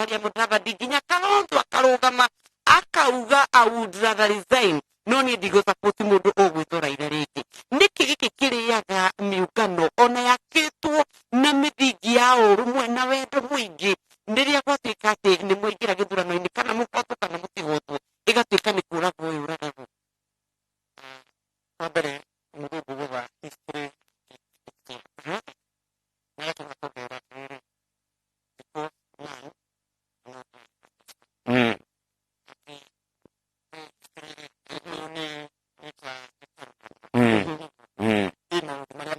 Musalia Mudavadi nginya Kalonzo akarũgama akauga, "I would rather resign, no niĩ ndigũ-support mũndũ ũgwĩtwo Raila rĩngĩ." Nĩkĩ gĩkĩ kĩrĩaga mĩũngano ona yakĩtwo na mĩthingi ya ũrũmwe na wendo mũingĩ, rĩrĩa gwatuĩka atĩ nĩ mwaingĩra gĩthurano-inĩ, kana mũhotwo kana mũtihotwo, ĩgatuĩka nĩ kũragwo yũragagwo? Wa mbere, mũthũngũ gũtha history nĩagacoka kuongerera atĩrĩrĩ, because man not atĩ history rĩ nĩ ta ĩ maũndũ marĩa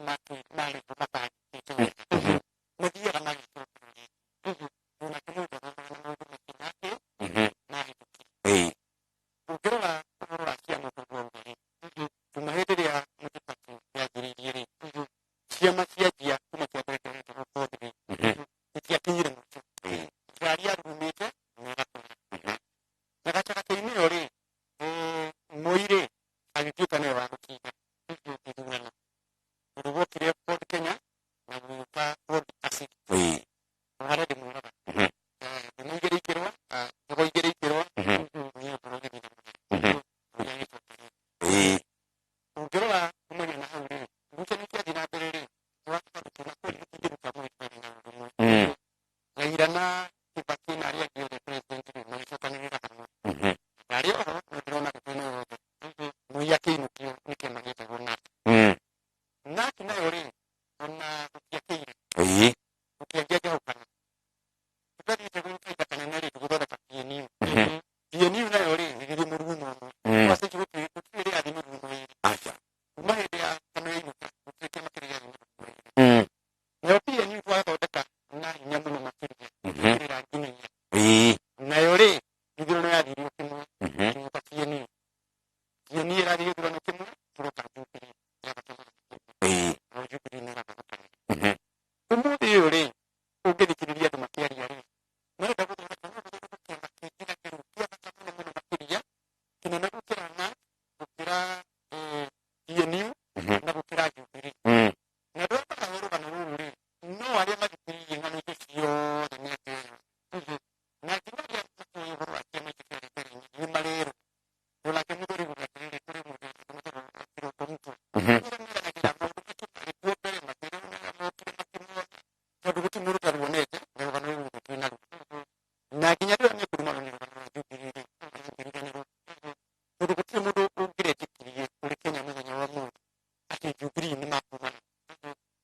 marĩho matangĩkĩte wega mathiaga magĩcokereria. Onake mũndũ athomaga na maũndũ maingĩ make mahĩtũkire. Ũngĩrora ũhoro wa ciama ũguo auga rĩ, kuma hĩndĩ ĩrĩa Mũtibaki yanjĩrĩirie rĩ, ciama cianjia kuma kĩambere kĩrĩa gĩtagwo CORD rĩ, itiakinyire mũico. Ngari yarurumĩte na ĩgatwara na gatagatĩ-inĩ ĩyo rĩ, Moi rĩ agĩtuĩka nĩwe wa gũkinga ithurano, tondũ gwokire CORD Kenya na gũgĩũka CORD Acid. O harĩa ndĩmwonaga thimũ igĩrĩ ikĩrũa, njogo igĩrĩ ikĩrũa, niĩ ngorwo ngĩthiĩ na mũthenya ũrĩa agĩcokeria. Ũngĩrora kumania na hau rĩ, ngucanio ciathiĩ na mbere rĩ, tũgatuĩka tũkiuga kweli gũtingĩruta mũgĩtwarĩ na ũndũ ũmwe. Raila na Kibaki na arĩa angĩ othe president rĩ, magĩcokanĩrĩra hamwe na arĩa oho no ndĩrona gĩtũinĩ yothe Moi akĩinũkio nĩ kĩama gĩtagwo NARC. NARC nayo rĩ, ona gũtiakĩire, gũtiagĩa njahũkano, tũtathiĩte kahinda kanene rĩ, tũgĩthondeka PNU. PNU nayo rĩ, ĩgĩthiĩ mũrurumo ũmwe. Twacenjia gũtirĩ rĩrathiĩ mĩrurumo ĩrĩ. Aca. Kuma hĩndĩ ya KANU yainũka, gũtirĩ kĩama kĩrĩ gĩathiĩ mĩrurumo ĩrĩ. Nayo PNU twathondeka na hinya mũno makĩria ĩkĩrĩra nginya nayo rĩ, gĩthurano yathirio kĩmwe. Tũroka PNU. PNU ĩrathiĩ gĩthurano kĩmwe, tũroka Jubilee ya bata mũno makĩria. Nayo Jubilee nĩ ĩrathondeka. Ũmũthĩ ũyũ rĩ, ũngĩthikĩrĩria andũ makĩaria rĩ, marenda gũthondeka, no gũthondeka kĩama kĩngĩ na kĩrũ kĩa bata mũno mũno makĩria, kĩnene gũkĩra na gũkĩra PNU na gũkĩra Jubilee. Na andũ arĩa marahe rũgano rũrũ rĩ, no arĩa mathikĩrĩirie ng'ano icio ciothe mĩaka ĩyo, na nginya arĩa matoĩ ũhoro wa kĩama icio ciarĩ mbere-inĩ nĩ marerwo. Onake mũthuri uga atĩrĩrĩ, kũrĩ mũndũ wĩtagwo Kĩroko Mutwa, arĩa meranagĩra maũndũ macio marĩ kuo mbere, makĩrwo nĩ mokire makĩmona, tondũ gũtirĩ mũndũ ũtaruonete na rũgano rũrũ ruothe twĩ naruo. Na nginya rĩrĩa mekũrumano nĩ rũgano rwa Jubilee rĩ, matingĩriganĩrwo, tondũ gũtirĩ mũndũ ũngĩretĩkirie ũrĩ Kenya mũthenya wa ũmũthĩ atĩ Jubilee nĩ makumana,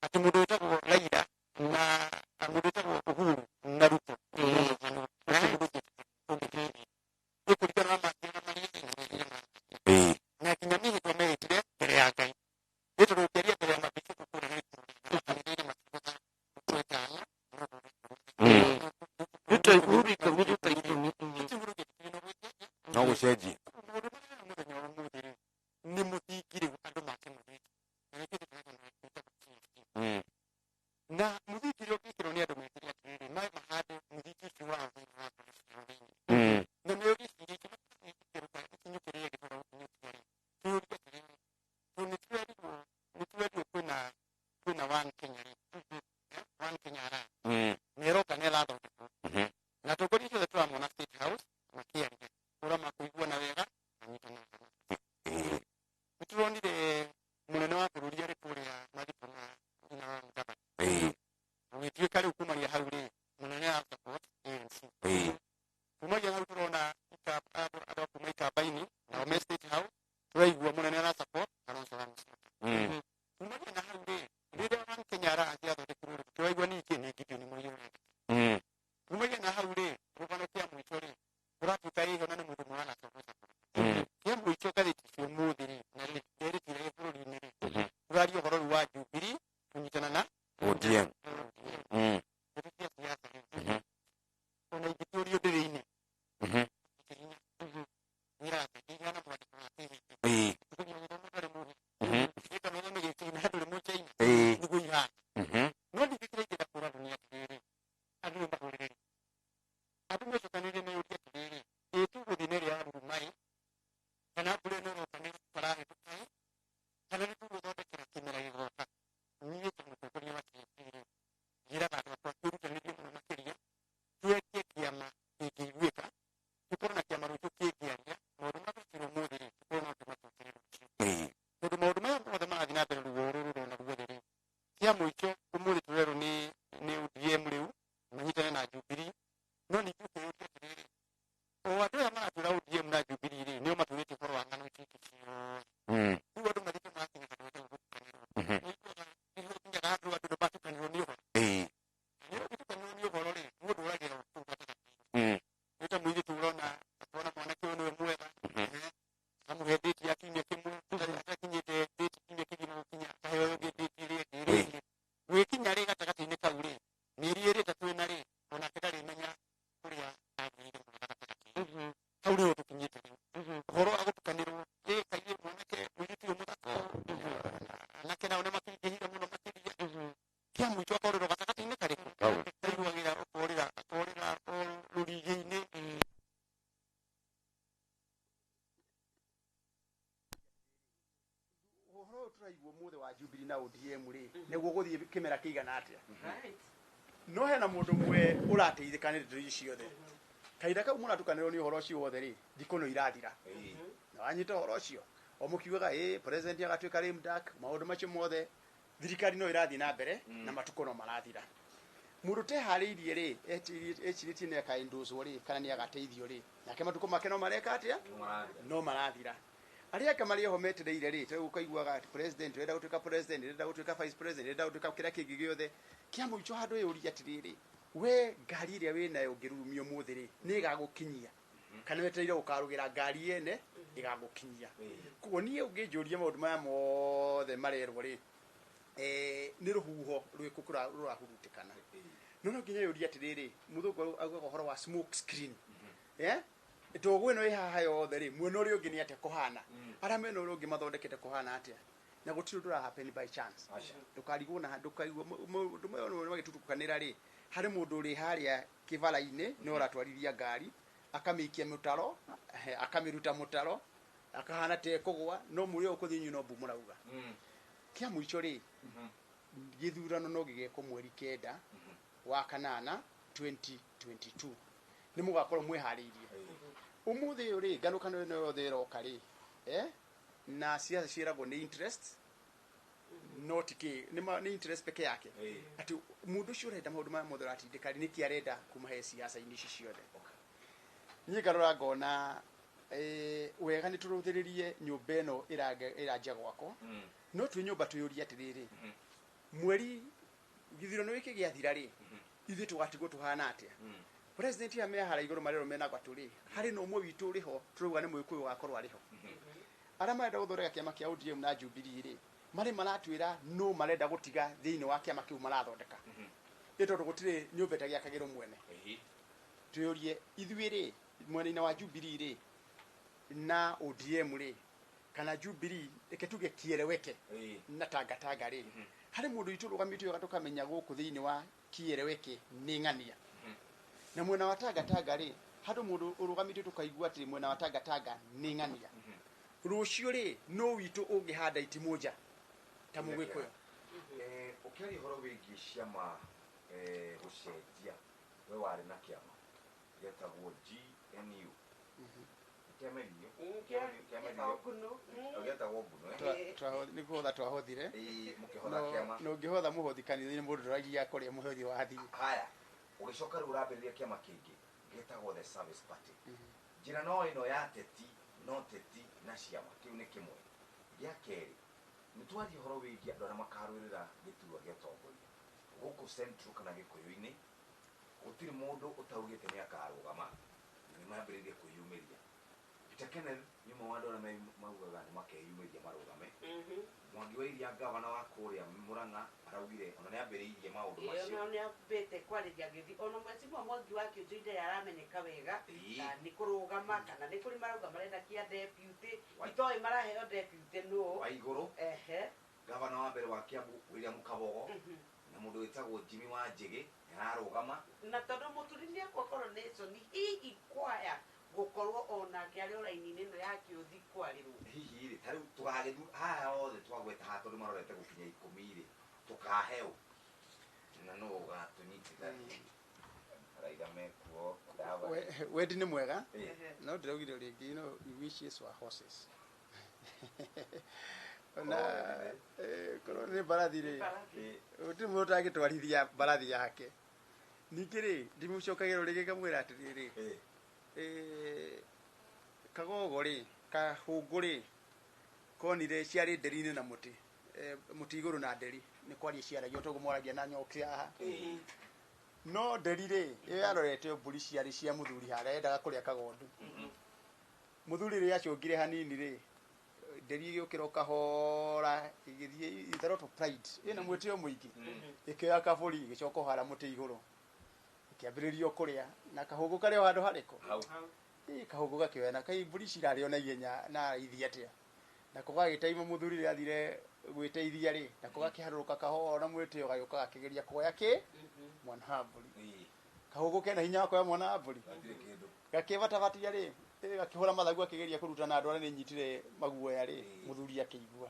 atĩ mũndũ wĩtagwo Raila na mũndũ wĩtagwo Uhuru na Ruto gũtirĩ mũndũ ũngĩtĩkirie ĩkũringana na mathiaga marĩ na mehia ma na nginya mĩhĩtwa mehĩtire mbere ya Ngai nĩ tondũ ũngĩaria mbere ya mabishopu kũrĩa gĩkũrũ kanitha-inĩ matigũta Ruto ĩtano. Ruto Uhuru 10, Ruto 10. No gũcenjia. Maũndũ marĩa mũthenya wa ũmũthĩ rĩ, nĩ mũthingi rĩu andũ makĩmũrĩte na nĩ kĩndũ kĩretwo TSC. Na mũthingi ũrĩa ũngĩkĩrwo nĩ andũ mekĩre atĩrĩrĩ, mahande mũthingi ũcio wao thĩinĩ wa ngoro ciao thĩinĩ, na nĩo gĩciria kĩrĩa gĩkinyũkĩrĩre gĩtũra gũkinyũkia rĩ, tũyũrie atĩrĩrĩ, tondũ nĩ twerirwo kwĩna One Kenya rĩ, One Kenya Alliance nĩ ĩroka, nĩ ĩrathondekwo, na atongoria acio othe tũramona State House makĩaria ũrĩa makũiguana wega manyitanĩre hamwe. Nĩ tũronire mũnene wa bũrũri arĩ kũrĩa mathiko ma nyina wa Mudavadi, gũgĩtuĩka rĩu kumagia hau rĩ, mũnene wa support ANC. Kumagia hau tũrona andũ a kuma Ikamba-inĩ nao me State House, tũraigua mũnene ara support Kalonzo wa Musyoka. Kumagia na hau rĩ, rĩrĩa One Kenya Alliance yathondekirwo rĩ, tũraigua ningĩ nĩ Gideon Moi ũrenda. Kumagia na hau rĩ, rũgano kĩa mũico rĩ, kũratuĩka ĩho na nĩ mũndũ ũmwe wanatongoria bũrũri. Kĩa mũico, ngathĩti cia ũmũthĩ rĩ, na ndereti ĩrĩa bũrũri-inĩ rĩ, tũraria ũhoro rĩu wa Jubilee kũnyitana na ODM. Ndeto cia siasa rĩ, ona ingĩtũrio ndĩrĩ-inĩ hinya wĩraga ihana mwandĩko wa kĩhĩndĩ tũkĩnyua gĩthomo ndwarĩ mũhe gĩkano thome gĩkĩina ndũrĩ mũchaina nĩguo ihana. No ningĩ kĩrĩa ingĩenda kũra andũ nĩ atĩrĩrĩ, andũ nĩ mahũrĩrĩrie, andũ mecokanĩrĩrie, meyũrie atĩrĩrĩ, ĩ tũgũthiĩ na ĩrĩa yaruruma ĩ, kana mbura ĩno ĩroka nĩ tũrahĩtũka ĩ, kana nĩ tũgũthondekera kĩmera gĩgoka? Niĩ ta mũtongoria wa TNP rĩ, njĩraga andũ akwa twĩrutanĩrie mũno makĩria, twendie kĩama. Rũrigi-inĩ. Ũhoro ũyũ tũraigua ũmũthĩ wa Jubilee na ODM rĩ, nĩguo gũthiĩ kĩmera kĩigana atĩa? No hena mũndũ ũmwe ũrateithĩka nĩ ndeto ici ciothe. Kahinda kau mũratukanĩrwo nĩ ũhoro ũcio wothe rĩ, thikũ no irathira. Na wanyita ũhoro ũcio, o mũkiugaga ĩ president agatuĩka lame duck, maũndũ macio mothe, thirikari no ĩrathiĩ na mbere na matukũ no marathira. Mũndũ ũteharĩirie rĩ, ecirĩtie nĩ akaendũcwo rĩ, kana nĩ agateithio rĩ, nake matukũ make no mareka atĩa? No marathira. Arĩa angĩ marĩ oho metereire rĩ, ta rĩu ũkaiguaga atĩ president ũrenda gũtuĩka president, ũrenda gũtuĩka vice president, ũrenda gũtuĩka kĩrĩa kĩngĩ gĩothe. Kĩa mũico handũ wĩyũrie atĩrĩrĩ, we ngari ĩrĩa wĩnayo ũngĩrurumia ũmũthĩ rĩ, nĩ ĩgagũkinyia? Kana wetereire gũkarũgĩra ngari yene ĩgagũkinyia? Koguo niĩ ũngĩnjũria maũndũ maya mothe marerwo rĩ, nĩ rũhuho rwĩkũ rũrahurutĩkana. No no nginya yũrie atĩrĩrĩ, mũthũngũ augaga ũhoro wa smoke screen. Ndogo ĩno ĩ haha yothe rĩ, mwena ũrĩa ũngĩ nĩ atĩa kũhana? Arĩa mena ũrĩa ũngĩ mathondekete kũhana atĩa? Na gũtirĩ ũndũ ũra happen by chance. Ndũkarigwo na ndũkaigua mũndũ ũmwe ũyũ magĩtutukanĩra rĩ, harĩ mũndũ ũrĩ harĩa kĩbara-inĩ nĩ ũratwarithia ngari, akamĩikia mũtaro, akamĩruta mũtaro, akahana ta ĩkũgũa, no mũrĩ ũyũ ũkũthiĩ inyuĩ no mbu mũrauga. Kĩa mũico rĩ, gĩthurano no gĩgekwo mweri 9 wa kanana 2022. Nĩ mũgakorwo mwĩharĩirie. Ũmũthĩ ũyũ rĩ, nganũkano ĩno yothe ĩroka rĩ, na siasa ciĩragwo nĩ interest, no ti kĩ, nĩ interest peke yake. Atĩ mũndũ ũcio ũrenda maũndũ maya mothe ũratindĩka rĩ, nĩkĩ arenda kuma he siasa-inĩ ici ciothe? Niĩ ngarora ngona, wega nĩ tũrũthĩrĩrie nyũmba ĩno ĩranjia gwakwo. No twĩ nyũmba twĩyũrie atĩrĩrĩ, mweri gĩthurano gĩkĩ gĩathira rĩ, ithuĩ tũgatigwo tũhana atĩa? President ya me harĩa igũrũ marerwo mena gwatũ rĩ, harĩ na ũmwe witũ ũrĩ ho, tũrauga nĩ Mũgĩkũyũ ũgakorwo arĩ ho. Arĩa marenda gũthondeka kĩama kĩa ODM na Jubilee rĩ, marĩ maratwĩra no marenda gũtiga thĩinĩ wa kĩama kĩu marathondeka. Ĩ tondũ gũtirĩ nyũmba ĩtagĩakagĩrwo mwene. Twĩyũrie ithuĩ rĩ, mwena-inĩ wa Jubilee rĩ, na ODM rĩ, kana Jubilee, reke tuge kieleweke na tangatanga rĩ, harĩ mũndũ witũ ũrũgamĩte wega tũkamenya gũkũ thĩinĩ wa kieleweke nĩ ng'ania. Na mwena wa tangatanga rĩ, handũ mũndũ ũrũgamĩte tũkaigua atĩ mwena wa tangatanga nĩ ng'ania. Rũciũ rĩ, no witũ ũngĩhanda itimũ nja ta Mũgĩkũyũ. Ũkĩaria ũhoro wĩgiĩ ciama, gũcenjia, we warĩ na kĩama gĩetagwo GNU. Kĩamerio? Kĩamerio? Gĩetagwo Nguno, eh? Nĩ kũhotha twahothire. Mũkĩhotha kĩama. No ũngĩhotha mũhothi kanitha-inĩ mũndũ ndũragia kũrĩa mũhothi wathiĩ. Haya, ũgĩcoka rĩu ũrambĩrĩria kĩama kĩngĩ gĩtagwo The Service Party. Njĩra no ĩno ya teti, no teti na ciama, kĩu nĩ kĩmwe. Gĩa kerĩ, nĩ twaria ũhoro wĩgiĩ andũ arĩa makarũĩrĩra gĩturwa gĩa ũtongoria. Gũkũ Central kana Gĩkũyũ-inĩ, gũtirĩ mũndũ ũtaugĩte nĩ akarũgama. Nĩ mambĩrĩirie kwĩyumĩria. Peter Kenneth nĩ ũmwe wa andũ arĩa maugaga nĩ makeyumĩria marũgame. Mwangi wa Iria gavana wa kũrĩa Murang'a araugire ona nĩ ambĩrĩirie maũndũ macio. Ona nĩ ambĩte kwarĩria gĩthiĩ. Ona mwecimu Mwangi wa Kĩũnjũ ndarĩ aramenyeka wega, na nĩ kũrũgama kana nĩ kũrĩ marauga marenda kĩa deputy. Itoĩ maraheo deputy nũ? Wa igũrũ. Gavana wa mbere wa Kiambu William Kabogo. Na mũndũ wĩtagwo Jimmy wa Njĩgĩ nĩ ararũgama. Na tondũ mũturi nĩ akwa coronation, hihi kwaya gũkorwo onake arĩ o raini-inĩ ĩno ya kĩũthi kwarĩrwo. Hihi rĩ, ta rĩu tũgagĩthu haha othe twagweta haha tondũ marorete gũkinya 10 rĩ, tũkaheo. Na nũ ũgatũnyitithania? Raila mekuo, Mudavadi. Wendi nĩ mwega. No ndĩraugire rĩngĩ, wishes were horses. Na, korwo nĩ mbarathi rĩ, gũtirĩ mũndũ ũtangĩtwarithia mbarathi yake. Ningĩ rĩ, ndimũcokagĩra rĩngĩ ngamwĩra atĩrĩrĩ, kagogo rĩ, kahũngũ rĩ, konire ciarĩ nderi-inĩ na mũtĩ. Mũtĩ igũrũ na nderi, nĩ kwaria ciaragia, toguo mwaragia na nyoki haha. No nderi rĩ, ĩyo yarorete mbũri ciarĩ cia mũthuri harĩa, yendaga kũrĩa kagondu. Mũthuri rĩ acũngire hanini rĩ, nderi ĩgĩũkĩra o kahora, ĩgĩthiĩ with a lot of pride, ĩna mwĩtĩo mũingĩ. Ĩkĩoya kabũri, ĩgĩcoka o harĩa mũtĩ igũrũ. Ĩkĩambĩrĩria o kũrĩa, na kahũngũ karĩ o handũ harĩkũ? Hau. Kahũngũ gakĩoya, na kaĩ mbũri cirarĩo na ihenya na ithiĩ atĩa? Nako gagĩtaima mũthuri rĩrĩa athire gwĩteithia rĩ, nako gakĩharũrũka kahora na mwĩtĩo gagĩũka gakĩgeria kuoya kĩ? Mwana wa mbũri. Kahũngũ kena hinya wa kuoya mwana wa mbũri. Gatirĩ kĩndũ. Gakĩbatabatia rĩ, gakĩhũra mathagu akĩgeria kũruta na andũ arĩa nĩnyitire maguoya rĩ, mũthuri akĩigua.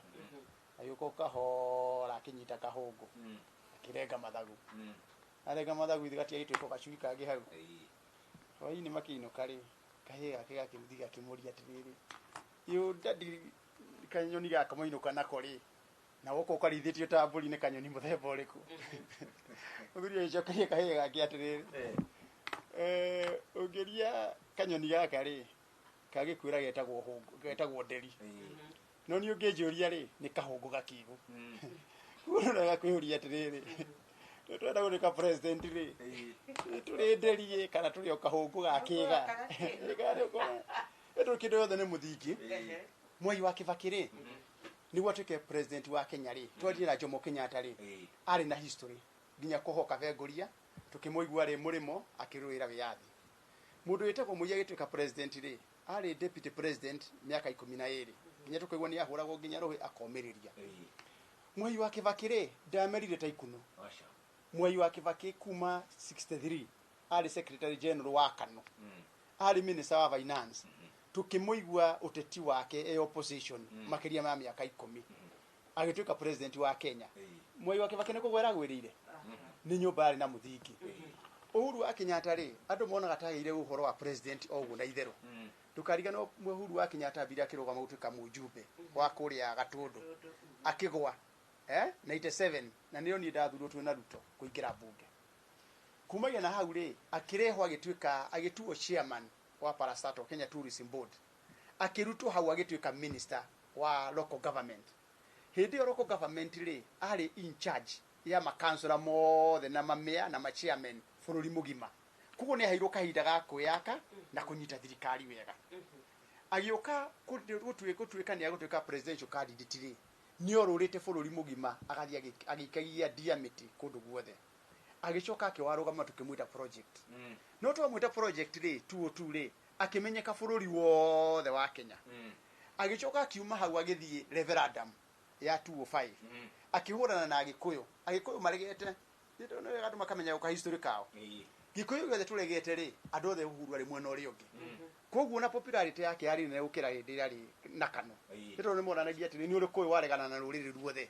Agĩũka o kahora akĩnyita kahũngũ. Akĩrenga mathagu. Arenga mathagu ithe gatiagĩtuĩka gacui kangĩ hau. Hwaĩ-inĩ makĩinũka rĩ, kahĩĩ gake gakĩmũthiĩ gakĩmũria atĩrĩrĩ, yũ daddy kanyoni gaka mwainũka nako rĩ, na woka ũkarĩithĩtio ta mbũri nĩ kanyoni mũthemba ũrĩkũ? Mũthuri agĩcokeria kahĩĩ gake atĩrĩrĩ, ũngĩria kanyoni gaka rĩ, kagĩkwĩra getagwo hũngũ, getagwo nderi. No niĩ ũngĩnjũria rĩ, nĩ kahũngũ gakĩgũ. Koguo no gakwĩyũria atĩrĩrĩ, twenda gũtuĩka president rĩ, tũrĩ nderi ĩ, kana tũrĩ o kahũngũ ga kĩga. Tondũ kĩndũ gĩothe nĩ mũthingi. Mwai wa Kibaki rĩ, nĩguo atuĩke president wa Kenya rĩ, twarie na Jomo Kenyatta rĩ, arĩ na history nginya kũhoka Benguria, tũkĩmũigua arĩ mũrĩmo akĩrũĩra wĩyathi. Mũndũ wĩtagwo Moi agĩtuĩka president rĩ, arĩ deputy president mĩaka 12, nginya tũkaigua nĩ ahũragwo nginya rũhĩ akomĩrĩria. Mwai wa Kibaki rĩ, ndamerire ta ikuno. Mwai wa Kibaki kuma 63 arĩ secretary general wa KANU, arĩ minister wa finance, tukĩmũigua ũteti wake e opposition makĩria ma mĩaka 10, agĩtuĩka president wa Kenya. Mwai wa Kibaki nĩ kũgwera agwĩrĩire nĩ nyũmba yarĩ na mũthingi. Uhuru wa Kenyatta rĩ, andũ monaga ta agĩire ũhoro wa president o ũguo na itherũ. Ndũkariganĩrwo Uhuru wa Kenyatta ambire akĩrũgama gũtuĩka mũjumbe wa kũrĩa Gatũndũ, akĩgwa 97, na nĩo niĩ ndathurwo twĩna Ruto kũingĩra mbunge. Kumagia na hau rĩ, akĩrehwo agĩtuĩka, agĩtuo chairman wa Parastatal Kenya Tourism Board, akĩrutwo hau agĩtuĩka minister wa local government. Hĩndĩ ĩyo local government rĩ, arĩ in charge ya makansula mothe na mamea na machairman bũrũri mũgima. Koguo nĩ aheirwo kahinda ga kwĩyaka na kũnyita thirikari wega. Agĩũka gũtuĩka nĩ agũtuĩka presidential candidate rĩ, nĩ orũrĩte bũrũri mũgima agathiĩ agĩikagia ndia mĩtĩ kũndũ guothe. Agĩcoka akĩwarũgama tũkĩmwĩta project. No twamwĩta project rĩ, 202 rĩ, akĩmenyeka bũrũri wothe wa Kenya. Agĩcoka akiuma hau agĩthiĩ referendum ya 205. Akĩhũrana na Agĩkũyũ. Agĩkũyũ maregete, nĩ wega andũ makamenya gũka history kao. Gĩkũyũ gĩothe tũregete rĩ, andũ othe Uhuru arĩ mwena ũrĩa ũngĩ. Koguo na popularity yake yarĩ nene gũkĩra hĩndĩ ĩrĩa arĩ na KANU. Nĩ tondũ nĩ monanagia atĩ nĩ ũrĩkũyũ waregana na rũrĩrĩ ruothe.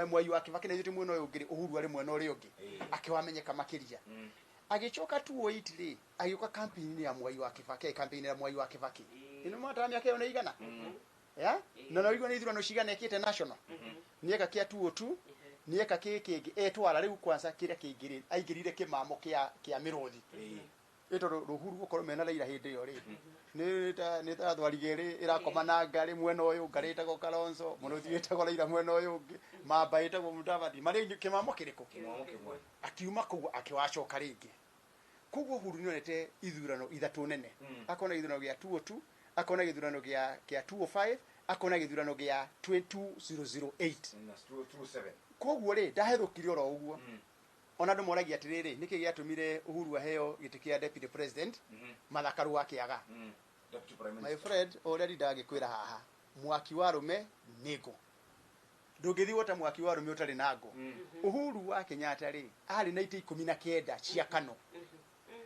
Mwai wa Kibaki na ithuĩ twĩ mwena ũyũ ũngĩ rĩ, Uhuru arĩ mwena ũrĩa ũngĩ. Akĩwamenyeka makĩria. Agĩcoka 208 rĩ, agĩũka campaign ya Mwai wa Kibaki, campaign ya Mwai wa Kibaki. Ĩno mwatara mĩaka ĩyo nĩ igana? Ya? Na no igua nĩ ithurano cigana ekĩte national. Nĩ eka kĩa 202, nĩ eka kĩ kĩngĩ, etwara rĩu kwanza kĩrĩa kĩngĩ rĩ, aingĩrire kĩmamo kĩa mĩrũthi. Ĩ tondũ Uhuru gũkorwo mena Raila hĩndĩ ĩyo rĩ, nĩ ta thwarigĩ rĩ, ĩrakoma na ngarĩ mwena ũyũ, ngarĩ ĩtagwo Kalonzo, mũrũthi wĩtagwo Raila mwena ũyũ ũngĩ, mamba ĩtagwo Mudavadi. Marĩ kĩmamo kĩrĩkũ? Kĩmamo kĩmwe. Akiuma kũu akĩwacoka rĩngĩ. Koguo Uhuru nĩonete ithurano ithatũ nene. Akona gĩthurano gĩa 202, akona gĩthurano gĩa 205, akona gĩthurano gĩa 2008. Na 227. Koguo rĩ, ndahethũkire oro ũguo. Ona andũ moragia atĩrĩrĩ, nĩkĩ gĩatũmire Uhuru aheo gĩtĩ kĩa deputy president, Martha Karua akĩaga? Deputy Prime My Minister. friend, ũrĩa ndindaga ngĩkwĩra haha, mwaki wa rũme nĩ ngũ. Ndũngĩthiĩ wota mwaki wa rũme ũtarĩ na ngũ. Uhuru wa Kenyatta rĩ, arĩ na itĩ 19 cia KANU.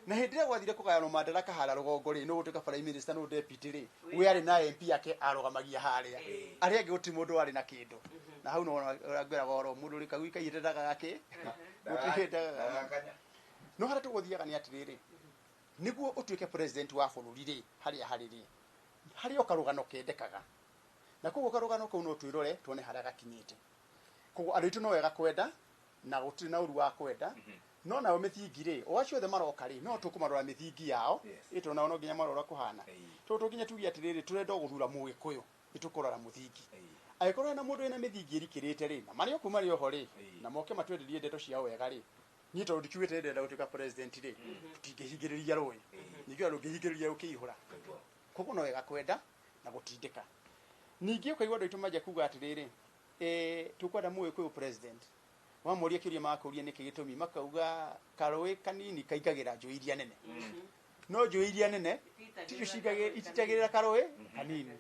Na hĩndĩ ĩrĩa gwathire kũgayanwo madaraka harĩa rũgongo rĩ, nũ gũtuĩka prime minister, nũ deputy rĩ, we arĩ na MP yake arũgamagia harĩa. Arĩa angĩ gũtirĩ mũndũ warĩ na kĩndũ. Na hau no ngwĩraga ũhoro, mũndũ ũrĩ kagui kaiyĩte ndagaga kĩ? Gũtirĩ ndagaga. No harĩa tũgũthiaga nĩ atĩrĩrĩ, nĩguo ũtuĩke president wa bũrũri rĩ, harĩa harĩ rĩ, harĩ o karũgano kendekaga. Na koguo karũgano kau no twĩrore tuone harĩa gakinyĩte. Koguo andũ aitũ no wega kwenda, na gũtirĩ na ũru wa kwenda, no nao mĩthingi rĩ, o acio othe maroka rĩ, no tũkũmarora mĩthingi yao, ĩ tondũ nao no nginya marora kũhana. Tondũ to nginya tuge atĩrĩrĩ, tũrenda o gũthura Mũgĩkũyũ, nĩ tũkũrora mũthingi. Angĩkorwo hena mũndũ wĩna mĩthingi ĩrikĩrĩte rĩ, na marĩ o kũu marĩ oho rĩ, na moke matwenderie ndeto ciao wega rĩ, niĩ tondũ ndikiugĩte ndĩrenda gũtuĩka president rĩ, tũtingĩhingĩrĩria rũĩ. Ningĩ ona ndũngĩhingĩrĩria rũkĩihũra. Koguo no wega kwenda na gũtindĩka. Ningĩ ũkaigua andũ aitũ manjia kuga atĩrĩrĩ, tũkwenda Mũgĩkũyũ president. Wamũria kĩũria magakũria nĩkĩ gĩtũmi, makauga karũĩ kanini kaingagĩra njũĩ iria nene. No njũĩ iria nene ticio ititagĩrĩra karũĩ kanini.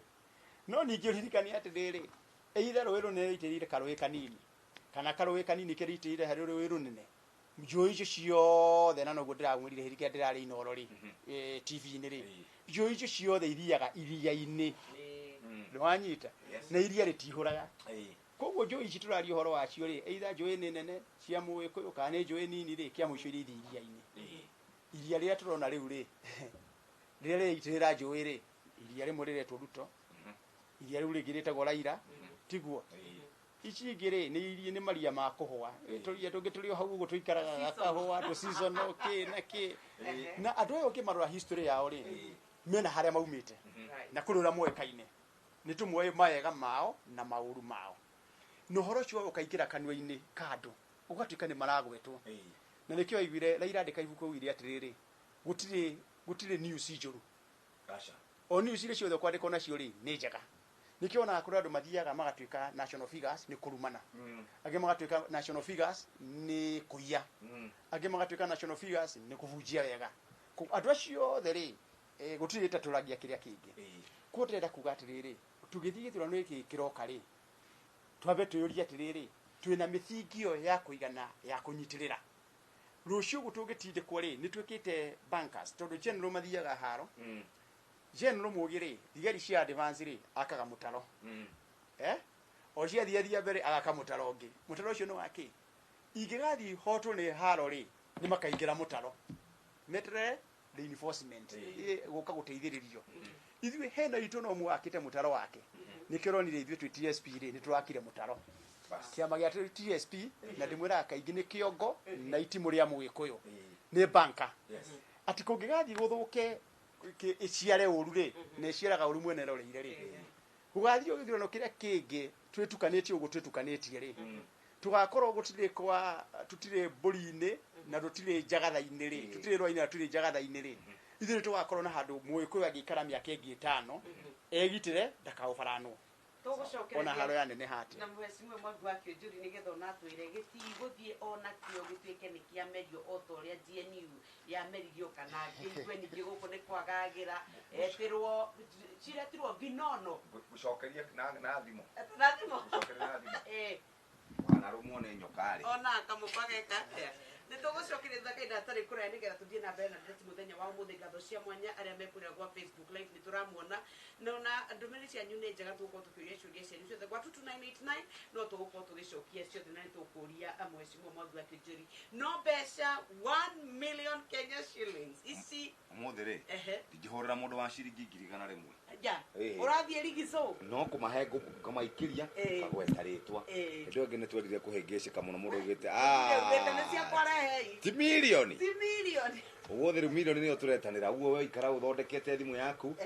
No ningĩ ũririkane atĩrĩrĩ, either rũĩ rũnene rũitĩrĩire karũĩ kanini, kana karũĩ kanini kĩrĩitĩrĩire harĩ rũĩ rũnene. Njũĩ icio ciothe, na noguo ndĩramwĩrire hĩndĩ ĩrĩa ndĩrarĩ Inoro rĩ, TV-inĩ rĩ, njũĩ icio ciothe ithiaga iria-inĩ. Nĩwanyita? Na iria rĩtihũraga. Koguo njũĩ ici tũraria ũhoro wacio rĩ, either njũĩ nĩ nene cia Mũgĩkũyũ kana nĩ njũĩ nini rĩ, kĩa mũico iria ithiĩ iria-inĩ. Iria rĩrĩa tũrona rĩu rĩ, rĩrĩa rĩraitĩrĩra njũĩ rĩ, iria rĩmwe rĩretwo Ruto, iria rĩu rĩngĩ rĩtagwo Raila, tiguo? Ici ingĩ rĩ, nĩ iria, nĩ maria ma kũhũa. Tũria tũngĩ tũrĩ o hau ũguo tũikaraga gakahũa, tũ seasonal kĩ na kĩ. Na andũ aya ũngĩmarora history yao rĩ, mena harĩa maumĩte na kũrĩ ũrĩa moĩkaine. Nĩ tũmoĩ mawega mao na maũru mao. Na ũhoro ũcio ũkaingĩra kanua-inĩ ka andũ, ũgatuĩka nĩ maragwetwo. Na nĩkĩo waiguire Raila andĩka ibuku augire atĩrĩrĩ, gũtirĩ news njũru. O news iria ciothe ũkwandĩkwo nacio rĩ, nĩ njega. Nĩkĩo wonaga kũrĩ andũ mathiaga magatuĩka national figures nĩ kũrumana. Angĩ magatuĩka national figures nĩ kũiya. Angĩ magatuĩka national figures nĩ kũbunjia wega. Andũ acio othe rĩ, gũtirĩ gĩtatũragia kĩrĩa kĩngĩ. Koguo ndĩrenda kuga atĩrĩrĩ, tũgĩthiĩ gĩthurano gĩkĩ kĩroka rĩ, twambe twĩyũrie atĩrĩrĩ, twĩna mĩthingi ĩyo ya kũigana ya kũnyitĩrĩra. Rũciũ ũguo tũngĩtindĩkwo rĩ, nĩ twĩkĩte bankers, tondũ general mathiaga haro. General mũgĩ rĩ, thigari cia advance rĩ, akaga mũtaro. O ciathiathia mbere agaka mũtaro ũngĩ. Mũtaro ũcio nĩ wa kĩ? Ingĩgathiĩ hotwo nĩ haro rĩ, nĩ makaingĩra mũtaro. Meterere reinforcement gũka gũteithĩrĩrio. Ithuĩ hena itũ no mwakĩte mũtaro wake. Nĩkĩo ũronire ithuĩ twĩ TSP rĩ, nĩ tũrakire mũtaro. Kĩama gĩa TSP, na ndĩmwĩraga kaingĩ nĩ kĩongo na itimũ rĩa Mũgĩkũyũ. Nĩ banka. Atĩ kũngĩgathiĩ gũthũke ĩciare ũru rĩ, na ĩciaraga ũru mwene ĩroreire rĩ, gũgathiĩ gĩthurano kĩrĩa kĩngĩ twĩtukanĩtie ũguo twĩtukanĩtie rĩ, tũgakorwo gũtirĩ kwa, tũtirĩ mbũri-inĩ na tũtirĩ njagatha-inĩ rĩ, tũtirĩ rwa-inĩ na tũtirĩ njagatha-inĩ rĩ, ithuĩ nĩ tũgakorwo na handũ Mũgĩkũyũ angĩikara mĩaka ĩngĩ ĩtano, egitĩre ndakaũbaranwo. Tũgũcokereria Ona haro ya neneha atĩa. Na mheshimiwa Mwangi wa Kĩũnjũri, nĩgetha ona atwĩre gĩtigũthiĩ ona kĩo gĩtuĩke nĩ kĩamerio o ta ũrĩa GNU yameririo, kana ngĩigue ningĩ gũkũ nĩ kwagagĩra, etĩrwo ciretirwo vinono. Ngũcokeria na thimũ. Na thimũ? Ngũcokeria na thimũ. Wanarũmwo nĩ nyoka rĩ. Ona kamũkwa geka atĩa? Nĩ tũgũcokeria thutha kahinda hatarĩ kũraya nĩgetha tũthiĩ na mbere na ndeto mũthenya wa ũmũthĩ. Ngatho cia mwanya arĩa me kũrĩa gwa Facebook live nĩ tũramuona, na ona ndũmĩrĩri cianyu nĩ njega, tũgũkorwo tũkĩũria ciũria cianyu ciothe gwa 22989, no tũgũkorwo tũgĩcokia ciothe na nĩ tũkũria mheshimiwa Mwangi wa Kĩũnjũri no mbeca 1 million Kenya shillings ici. Ũmũthĩ rĩ, ndingĩhũrĩra mũndũ wa ciringi 100,000. Ja. Ũrathiĩ rigico? No kũmahe ngũmaikĩria, ngagweta rĩtwa. Hĩndĩ ĩyo ĩngĩ nĩ twendire kũhĩngĩcĩka mũno, mũndũ augĩte, Augĩte nĩ ciakwa rehei. Ti mirioni. Ti mirioni. Ũguo rĩu mirioni nĩyo tũretanĩra. Ũguo we ikara ũthondekete thimũ yaku,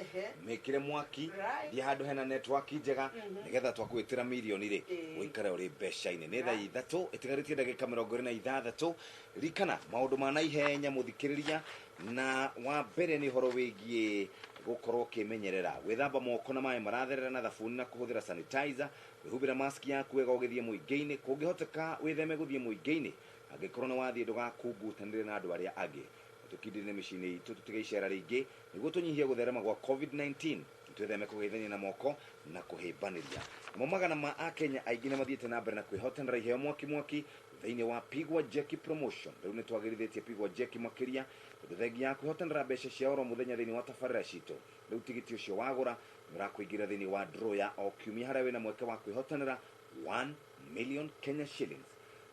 mĩkĩre mwaki, thiĩ handũ hena network njega, nĩgetha twakũĩtĩra mirioni rĩ, ũikare ũrĩ mbeca-inĩ. Nĩ thaa ithatũ ĩtigarĩtie ndagĩka mĩrongo ĩrĩ na ithathatũ. Ririkana maũndũ ma naihenya mũthikĩrĩria, na wa mbere nĩ ũhoro wĩgiĩ gũkorwo ũkĩmenyerera gwĩthamba moko na maĩ maratherera na thabuni na kũhũthĩra sanitizer, kwĩhumbĩra mask yaku wega ũgĩthiĩ mũingĩ-inĩ, kũngĩhoteka wĩtheme gũthiĩ mũingĩ-inĩ, angĩkorwo nĩ wathiĩ ndũgakungutanĩre na andũ arĩa angĩ. Tũkindĩre mĩciĩ-inĩ itũ tũtige icera rĩingĩ nĩguo tũnyihie gũtherema gwa COVID-19, twĩtheme kũgeithania na moko na kũhĩmbanĩria. Namo magana ma Akenya aingĩ nĩ mathiĩte na mbere na kwĩhotanĩra iheo mwaki mwaki thĩinĩ wa Pigwa Jeki Promotion. Rĩu nĩ twagĩrithĩtie Pigwa Jeki makĩria tondũ thengia ya kwĩhotanĩra mbeca cia oro mũthenya thĩinĩ wa tabarĩra citũ, rĩu tigiti ũcio wagũra nĩ ũrakũingĩria thĩinĩ wa draw ya o kiumia harĩa wĩna mweke wa kwĩhotanĩra 1 million Kenya shillings.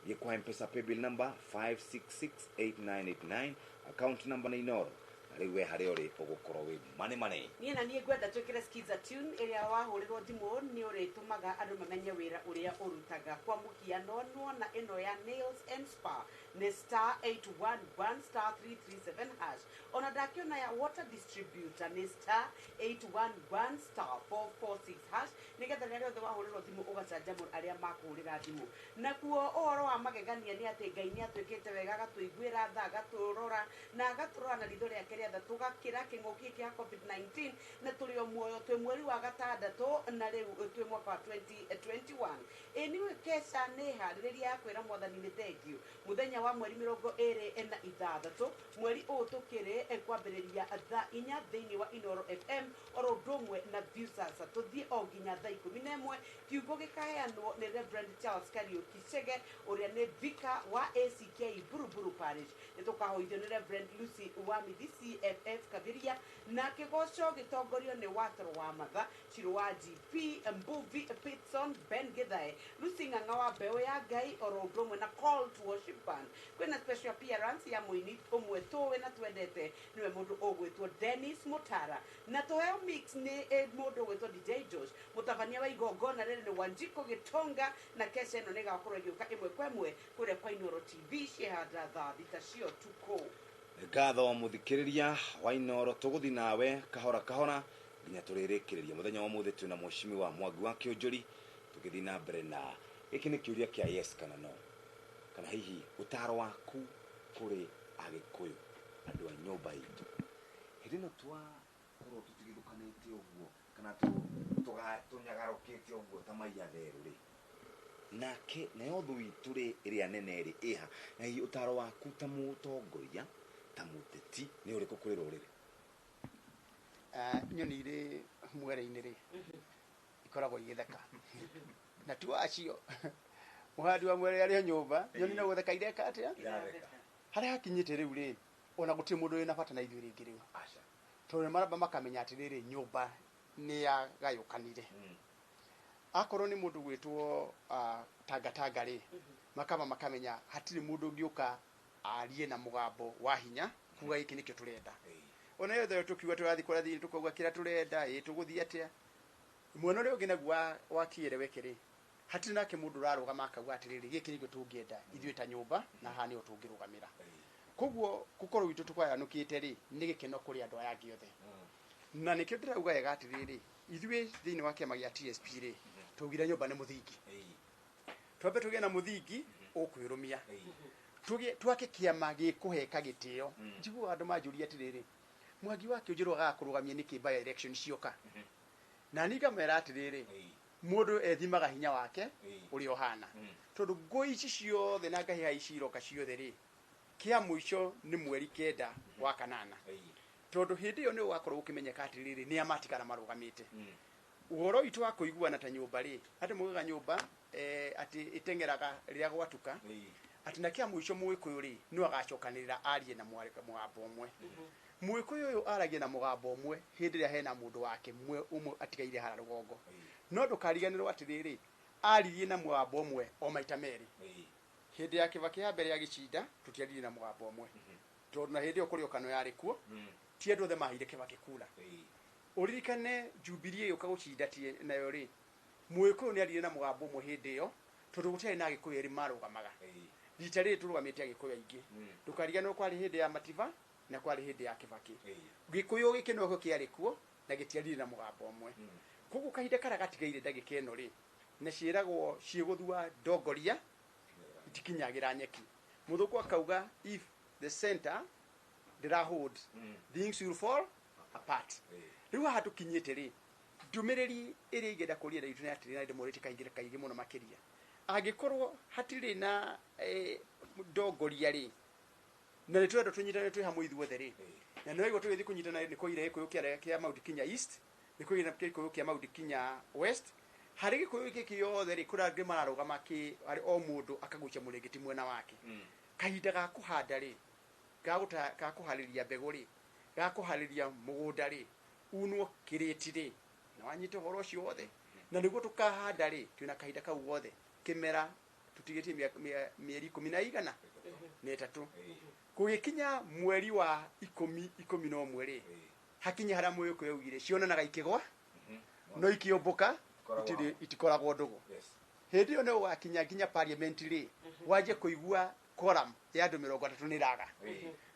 Thiĩ kwa M-Pesa paybill number 5668989, account number nĩ Inoro. Na rĩu we harĩa ũrĩ ũgũkorwo wĩ mane mane. Niĩ na niĩ ngwenda twĩkĩre Skiza tune ĩrĩa wahũrĩrwo thimũ nĩ ũrĩtũmaga andũ mamenye wĩra ũrĩa ũrutaga. Kwa mũhiano nĩwona ĩno ya Nails and Spa nĩ star eight one one star three three seven hash. Ona ndakĩona ya water distributor nĩ star eight one one star four four six hash, nĩgetha rĩrĩa rĩothe wahũrĩrwo thimũ ũgacanjamũra arĩa makũhũrĩra thimũ. Nakuo ũhoro wa magegania nĩ atĩ Ngai nĩ atwĩkĩte wega, agatũiguĩra tha, agatũrora na agatũrora na ritho rĩake rĩa tha, tũgakĩra kĩng'ũki gĩkĩ gĩa COVID-19 na tũrĩ o muoyo, twĩ mweri wa gatandatũ na rĩu twĩ mwaka wa 2021. Ĩ nĩ keca nĩ harĩrĩria ya kwĩra mwathani nĩ thengiũ. Mũthenya wa mweri mĩrongo ĩrĩ na ithathatũ mweri ũyũ tũkĩrĩ Kwambĩrĩria thaa 4 thĩinĩ wa Inoro FM oro ũndũ ũmwe na Viusasa, tũthiĩ o nginya thaa 11. Kiugo gĩkaheanwo nĩ Reverend Charles Kariuki Chege, ũrĩa nĩ vicar wa ACK Buruburu Parish. Nĩ tũkahoithio nĩ Reverend Lucy Wamithi CFF Kabiria, na kĩgoco gĩtongorio nĩ Watoro wa Matha Ciro wa GP Mbuvi Pitson Ben Githae Lucy Ng'ang'a wa Mbeũ ya Ngai oro ũndũ ũmwe na Call to Worship Band. Kwĩna special appearance ya mũini ũmwe tũĩ na twendete, nĩwe mũndũ ũgwĩtwo Dennis Mutara, na tũheo mix nĩ mũndũ ũgwĩtwo DJ Josh. Mũtabania wa igongona rĩrĩ nĩ Wanjiko Gĩtonga, na kesha ĩno nĩ ĩgakorwo ĩgĩũka ĩmwe kwa ĩmwe kũrĩa kwa Inoro TV ciĩhanda thaa 6 cia ũtukũ. Ngatho muthikiriria wa Inoro, tuguthi nawe kahora kahora nginya turirikiria muthenya wa muthi. Twina mheshimiwa Mwangi wa Kiunjuri, tugithi na mbere na giki ni kiuria kia yes kana no, kana hihi utaro waku kuri Agikuyu, andu a nyumba itu, hindi no twakorwo tutigithukanite uguo kana tunyagarukite uguo ta maiya theru ri, nake nayo thu itu ri iria nene ri iha, na hihi utaro waku ta mutongoria, ta muteti, ni uriku kuri ruriri? Nyoni irĩ mwere-inĩ rĩ ikoragwo igĩtheka, na tu acio mũhandi wa mwere arĩ o nyũmba, nyoni no gũtheka ireka atĩa harĩa hakinyĩte rĩu rĩ, ona gũtirĩ mũndũ wĩna bata na ithuĩ rĩngĩ rĩu, tondũ nĩ maramba makamenya atĩrĩrĩ, nyũmba nĩ yagayũkanire. Akorwo nĩ mũndũ gwĩtwo tangatanga rĩ, makamba makamenya hatirĩ mũndũ ũngĩũka arie na mũgambo wa hinya kuga gĩkĩ nĩkĩo tũrenda. Ona yothe tukiuga tũrathiĩ kũrathiĩ tũkauga kĩrĩa tũrenda, ĩ tũgũthiĩ atĩa? Mwena ũrĩa ũngĩ naguo wa kĩereweke rĩ, hatirĩ nake mũndũ ũrarũgama akauga atĩrĩrĩ, gĩkĩ nĩkĩo tũngĩenda ithuĩ ta nyũmba, na haha nĩho tũngĩrũgamĩra. Koguo gũkorwo gwitũ tũgayanũkĩte rĩ, nĩ gĩkeno kũrĩ andũ aya angĩ othe. Na nĩkĩo ndĩrauga wega atĩrĩrĩ, ithuĩ thĩinĩ wa kĩama gĩa TSP rĩ, twaugire nyũmba nĩ mũthingi. Twambe tũgĩe na mũthingi ũkwĩrũmia, twake kĩama gĩkũheka gĩtĩo. Njiguaga andũ manjũria atĩrĩrĩ, Mwangi wa Kiunjuri agaga kũrũgamia nĩkĩ by election cioka? Na niĩ ngamera atĩrĩrĩ, mũndũ ethimaga hinya wake ũrĩa ũhana, tondũ ngũi ici ciothe na ngahĩha ici iroka ciothe rĩ, kĩa mũico nĩ mweri 9 wa 8, tondũ hĩndĩ ĩyo nĩ ũgakorwo ũkĩmenyeka atĩrĩrĩ, nĩ amatigara marũgamĩte. Ũhoro witũ wa kũiguana ta nyũmba rĩ, andũ maugaga nyũmba atĩ ĩteng'eraga rĩrĩa gwatuka, atĩ na kĩa mũico Mũgĩkũyũ rĩ, no agacokanĩrĩra arie na mũgambo ũmwe. Mũgĩkũyũ ũyũ aragia na mũgambo ũmwe hĩndĩ ĩrĩa hena mũndũ wake ũmwe atigaire harĩa rũgongo. No ndũkariganĩrwo atĩrĩrĩ, aririe na mũgambo ũmwe o maita merĩ. Hĩndĩ ya Kibaki ya mbere ya gĩcinda tũtiaririe na mũgambo ũmwe, tondũ na hĩndĩ ĩyo kũrĩ o Kano yarĩ kuo, ti andũ othe maheire Kibaki kura. Ũririkane Jubilee ĩgĩũka gũcinda nayo rĩ, Mũgĩkũyũ nĩ aririe na mũgambo ũmwe hĩndĩ ĩyo, tondũ gũtiarĩ na Agĩkũyũ erĩ marũgamaga. Rita rĩrĩ tũrũgamĩte Agĩkũyũ aingĩ. Ndũkariganĩrwo kwarĩ hĩndĩ ya Mativa na kwarĩ hĩndĩ ya Kibaki. Gĩkũyũ gĩkĩ nokĩo kĩarĩ kuo na gĩtiaririe na mũgambo ũmwe. Koguo kahinda karĩa gatigaire ndagĩka ĩno rĩ, na ciĩragwo ciĩgũthua ndongoria itikinyagĩra nyeki. Mũthũngũ akauga if the center ndĩra hold, things will fall apart. Rĩu haha tũkinyĩte rĩ, ndũmĩrĩri ĩrĩa ingĩenda kũria na itũ nĩ atĩrĩ, na ndĩmũrĩtie kaingĩ kaingĩ mũno makĩria, angĩkorwo hatirĩ na ndongoria rĩ, na nĩ tũrenda tũnyitane twĩ hamwe ithuothe rĩ, na nĩ waigua tũgĩthiĩ kũnyitana nĩ kũire Gĩkũyũ kĩa Mount Kenya East, nĩ kũire Gĩkũyũ kĩa Mount Kenya West, harĩ Gĩkũyũ gĩkĩ gĩothe rĩ, kũrĩ angĩ mararũgama harĩ o mũndũ akagucia mũrĩngĩti mwena wake. Kahinda ga kũhanda rĩ, ga kũharĩria mbegũ rĩ, ga kũharĩria mũgũnda rĩ, unwo kĩrĩti rĩ, na wanyita ũhoro ũcio wothe, na nĩguo tũkahanda rĩ, twĩna kahinda kau gothe, kĩmera tũtigĩtie mĩeri 13. Gũgĩkinya mweri wa 11 rĩ, hakinya harĩa Mũgĩkũyũ augire cionanaga ikĩgwa no ikĩũmbũka itikoragwo ndũgũ. Hĩndĩ ĩyo nĩ ũgakinya nginya parliament rĩ, wanjie kũigua quorum ya andũ 30 nĩ ĩraga,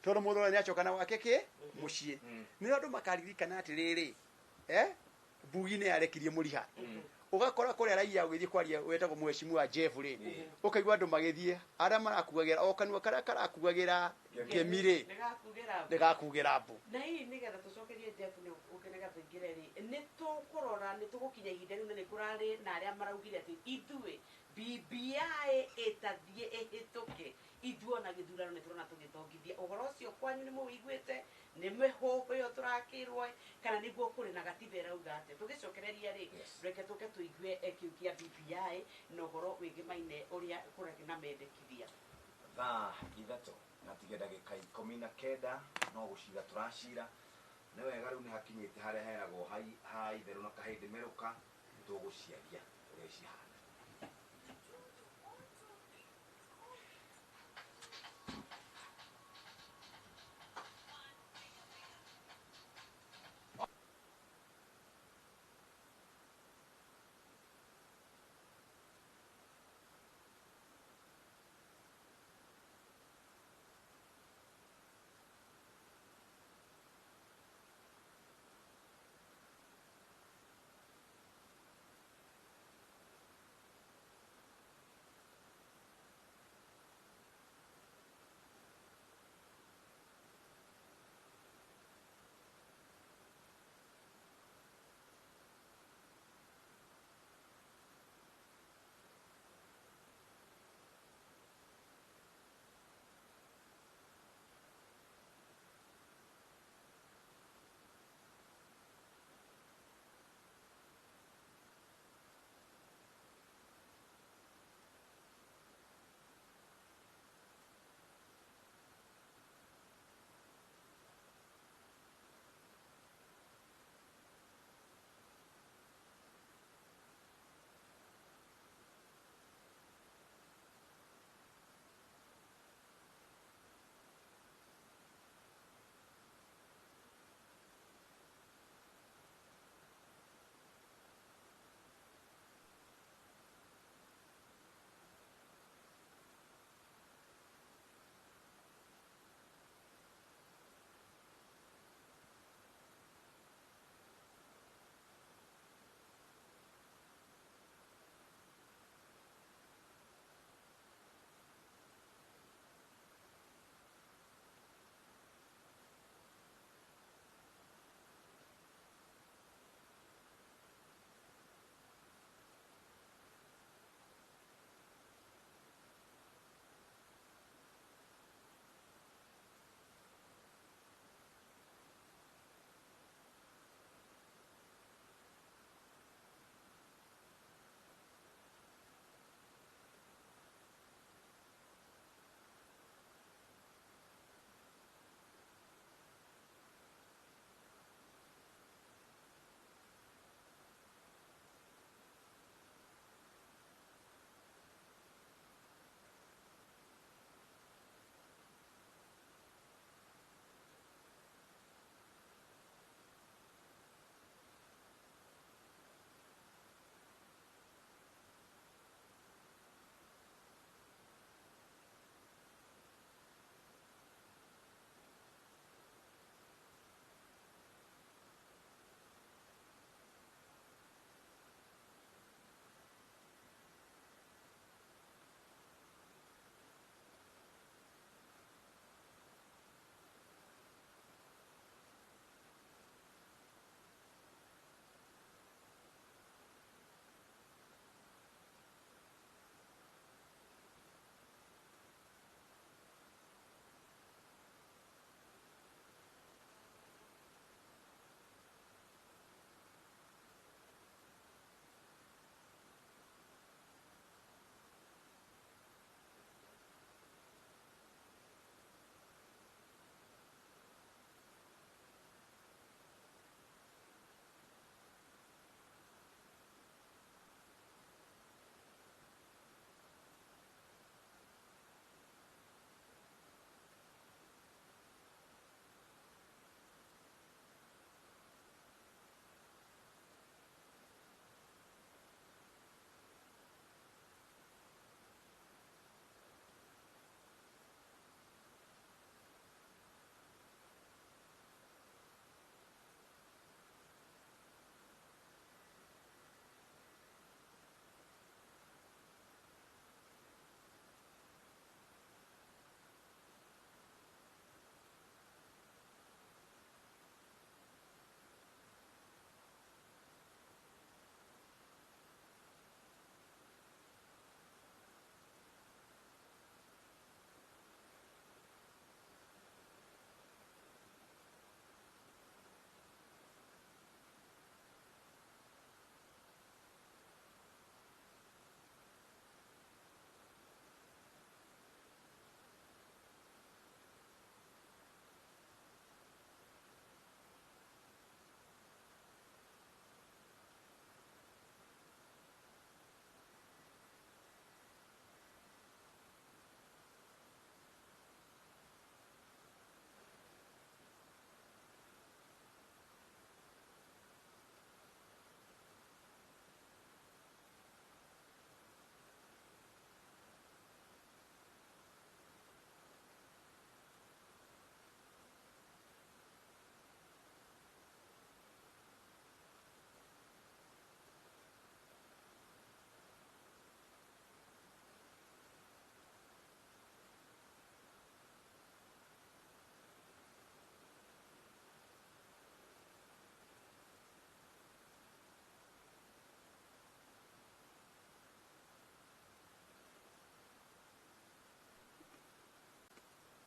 tondũ mũndũ ũrĩa nĩacoka na gwake kĩ mũciĩ. Nĩ andũ makaririkana atĩrĩrĩ, Mbugi nĩ yarekirie mũriha. Ũgakora kũrĩa raia ũgĩthiĩ kwaria wetagwo mheshimiwa Jeff rĩ, ũkaigua andũ magĩthiĩ arĩa marakuagĩra o kanua karĩa karakuagĩra ngemi rĩ, nĩgakugĩra mbu. Na hihi nĩgetha tũcokerie Jeff nĩ ũke nĩgetha tũingĩre rĩ, nĩ tũkũrora nĩ tũgũkinya ihinda rĩu, na nĩ kũrarĩ na arĩa maraugire atĩ ithuĩ BBI ĩtathiĩ ĩhĩtũke, ithuĩ ona gĩthurano nĩ tũrona tũgĩthongithia ũhoro ũcio. Kwanyu nĩ mũwĩiguĩte Nĩ mĩhũhũ ĩyo tũrakĩrwo ĩ, kana nĩguo kũrĩ na gatiba ĩrauga atĩa? Tũgĩcokereria rĩ, reke tũke tũigue kĩu kĩa BBI na ũhoro wĩgĩmaine ũrĩa kũrarĩ na mendekithia. Thaa 3 na tiga ndagĩka 19 no gũcira tũracira. Nĩ wega rĩu nĩ hakinyĩte harĩa heragwo ha itherũ na kahĩndĩ merũka, tũgũciaria ũrĩa cihana.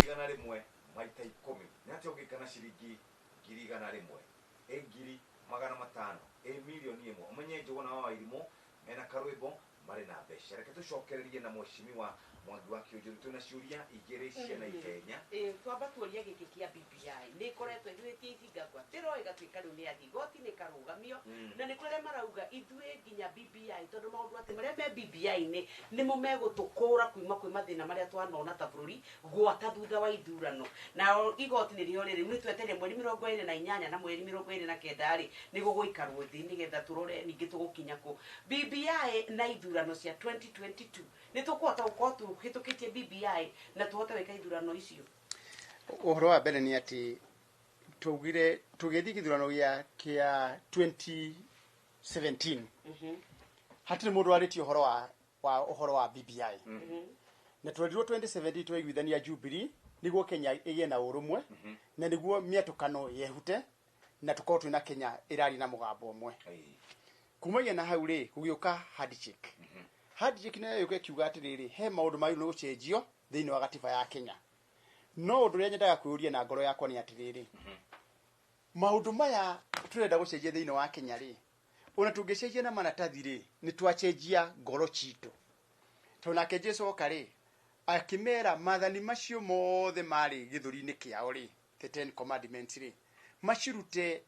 100 maita 10 nĩ atĩa ũngĩka na ciringi 100,000 ĩ 500,000 ĩ 1,000,000? Ũmenye Njũgũna wa Wairimũ mena karwĩmbo marĩ na mbeca. Reke tũcokererie na mheshimiwa Mwangi wa Kĩũnjũri, twĩna ciũria igĩrĩ cia naihenya. Twamba tuoria gĩkĩ kĩa BBI nĩ ĩkoretwo ĩgwĩtie icinga ngwatĩro ĩgatuĩka rĩu nĩ yathiĩ igoti-inĩ ĩkarũgamio, na nĩ kũrĩ arĩa marauga ithuĩ nginya BBI tondũ maũndũ atĩ marĩa me BBI-inĩ nĩmo megũtũkũra kuma kwĩ mathĩna marĩa twanona ta bũrũri gwata thutha wa ithurano. Nao igoti nĩrĩo rĩrĩ, rĩu nĩ twetereire mweri 28 na mweri 29 rĩ nĩ gũgũikarwo thĩ nĩgetha tũrore ningĩ tũgũkinya kũ. BBI na ithurano cia 2022 nĩ tũkũhota gũkorwo tũhĩtũkĩtie BBI na tũhote gwĩka ithurano icio? Ũhoro wa mbere nĩ atĩ twaugire tũgĩthiĩ gĩthurano kĩa 2017 hatirĩ mũndũ warĩtie ũhoro wa BBI. Na twerirwo 2017 twaiguithania Jubilee nĩguo Kenya ĩgĩe na ũrũmwe, na nĩguo mĩatũkano yehute na tũkorwo twĩna Kenya ĩraria na mũgambo ũmwe. Kumagia na hau rĩ gũgĩũka handshake. Handshake nayo yũka ĩkiuga atĩrĩrĩ, he maũndũ magĩrĩirwo nĩ gũcenjio thĩinĩ wa gatiba ya Kenya. No ũndũ ũrĩa nyendaga kwĩyũria na ngoro yakwa nĩ atĩrĩrĩ, maũndũ maya tũrenda gũcenjia thĩinĩ wa Kenya rĩ, ona tũngĩcenjia na maratathi rĩ, nĩ twacenjia ngoro citũ. Tondũ nake Jesũ oka rĩ, akĩmera maathani macio mothe marĩ gĩthũri-inĩ kĩao rĩ, the 10 commandments rĩ, macirute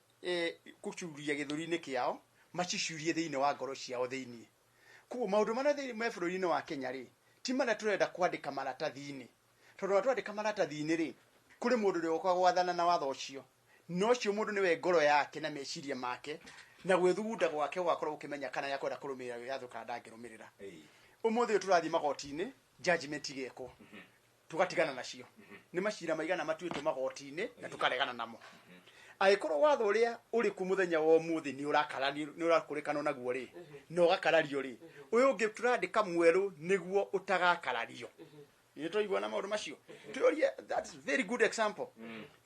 gũcuria gĩthũri-inĩ kĩao, macicurie thĩinĩ wa ngoro ciao thĩinĩ. Koguo maũndũ marĩa thĩinĩ me bũrũri-inĩ wa Kenya rĩ, ti marĩa tũrenda kwandĩka maratathi-inĩ. Tondũ ona twandĩka maratathi-inĩ rĩ, kũrĩ mũndũ ũrĩa ũgoka gwathana na watho ũcio. Na ũcio mũndũ nĩwe ngoro yake na meciria make na gwĩthugunda gwake gũgakorwo gũkĩmenya kana nĩakwenda kũrũmĩrĩra wĩyathi kana ndangĩrũmĩrĩra. Ũmũthĩ ũyũ tũrathiĩ magoti-inĩ, judgment igekwo, tũgatigana nacio. Nĩ macira maigana matuĩtwo magoti-inĩ na tũkaregana namo. Angĩkorwo watho ũrĩa ũrĩ kuo mũthenya wa ũmũthĩ nĩ ũrakarario, nĩ ũrakũrĩkanwo naguo rĩ, na ũgakarario rĩ, ũyũ ũngĩ tũrandĩka mwerũ nĩguo ũtagakarario. Nĩ twaigua na maũndũ macio. Twĩyũrie, that's very good example.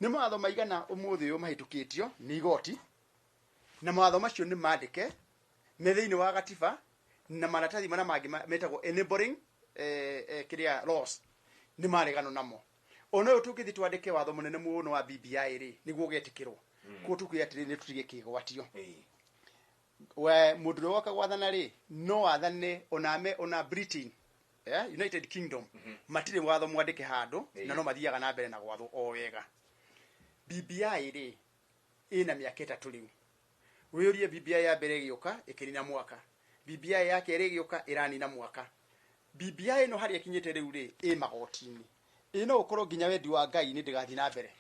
Nĩ mawatho maigana ũmũthĩ ũyũ mahĩtũkĩtio nĩ igoti, na mawatho macio nĩ mandĩke me thĩinĩ wa gatiba na maratathi marĩa mangĩ metagwo enabling kĩrĩa laws nĩ maregano namo. Ona ũyũ tũngĩthiĩ twandĩke watho mũnene mũno wa BBI rĩ, nĩguo ũgetĩkĩrwo. Koguo tũkwĩra atĩrĩrĩ, nĩ tũtige kĩgwatio. We mũndũ ũrĩa woka gwathana rĩ, no athane ona me ona Britain, United Kingdom, matirĩ watho mwandĩke handũ, na no mathiaga na mbere na gwathwo o wega. BBI rĩ, ĩna mĩaka 3 rĩu. Wĩyũrie BBI ya mbere ĩgĩũka, ĩkĩnina mwaka. BBI ya kerĩ ĩgĩũka, ĩranina mwaka. BBI ĩno harĩa ĩkinyĩte rĩu rĩ, ĩ magoti-inĩ. Ĩ no ũkorwo nginya wendi wa Ngai nĩ ndĩgathiĩ na mbere.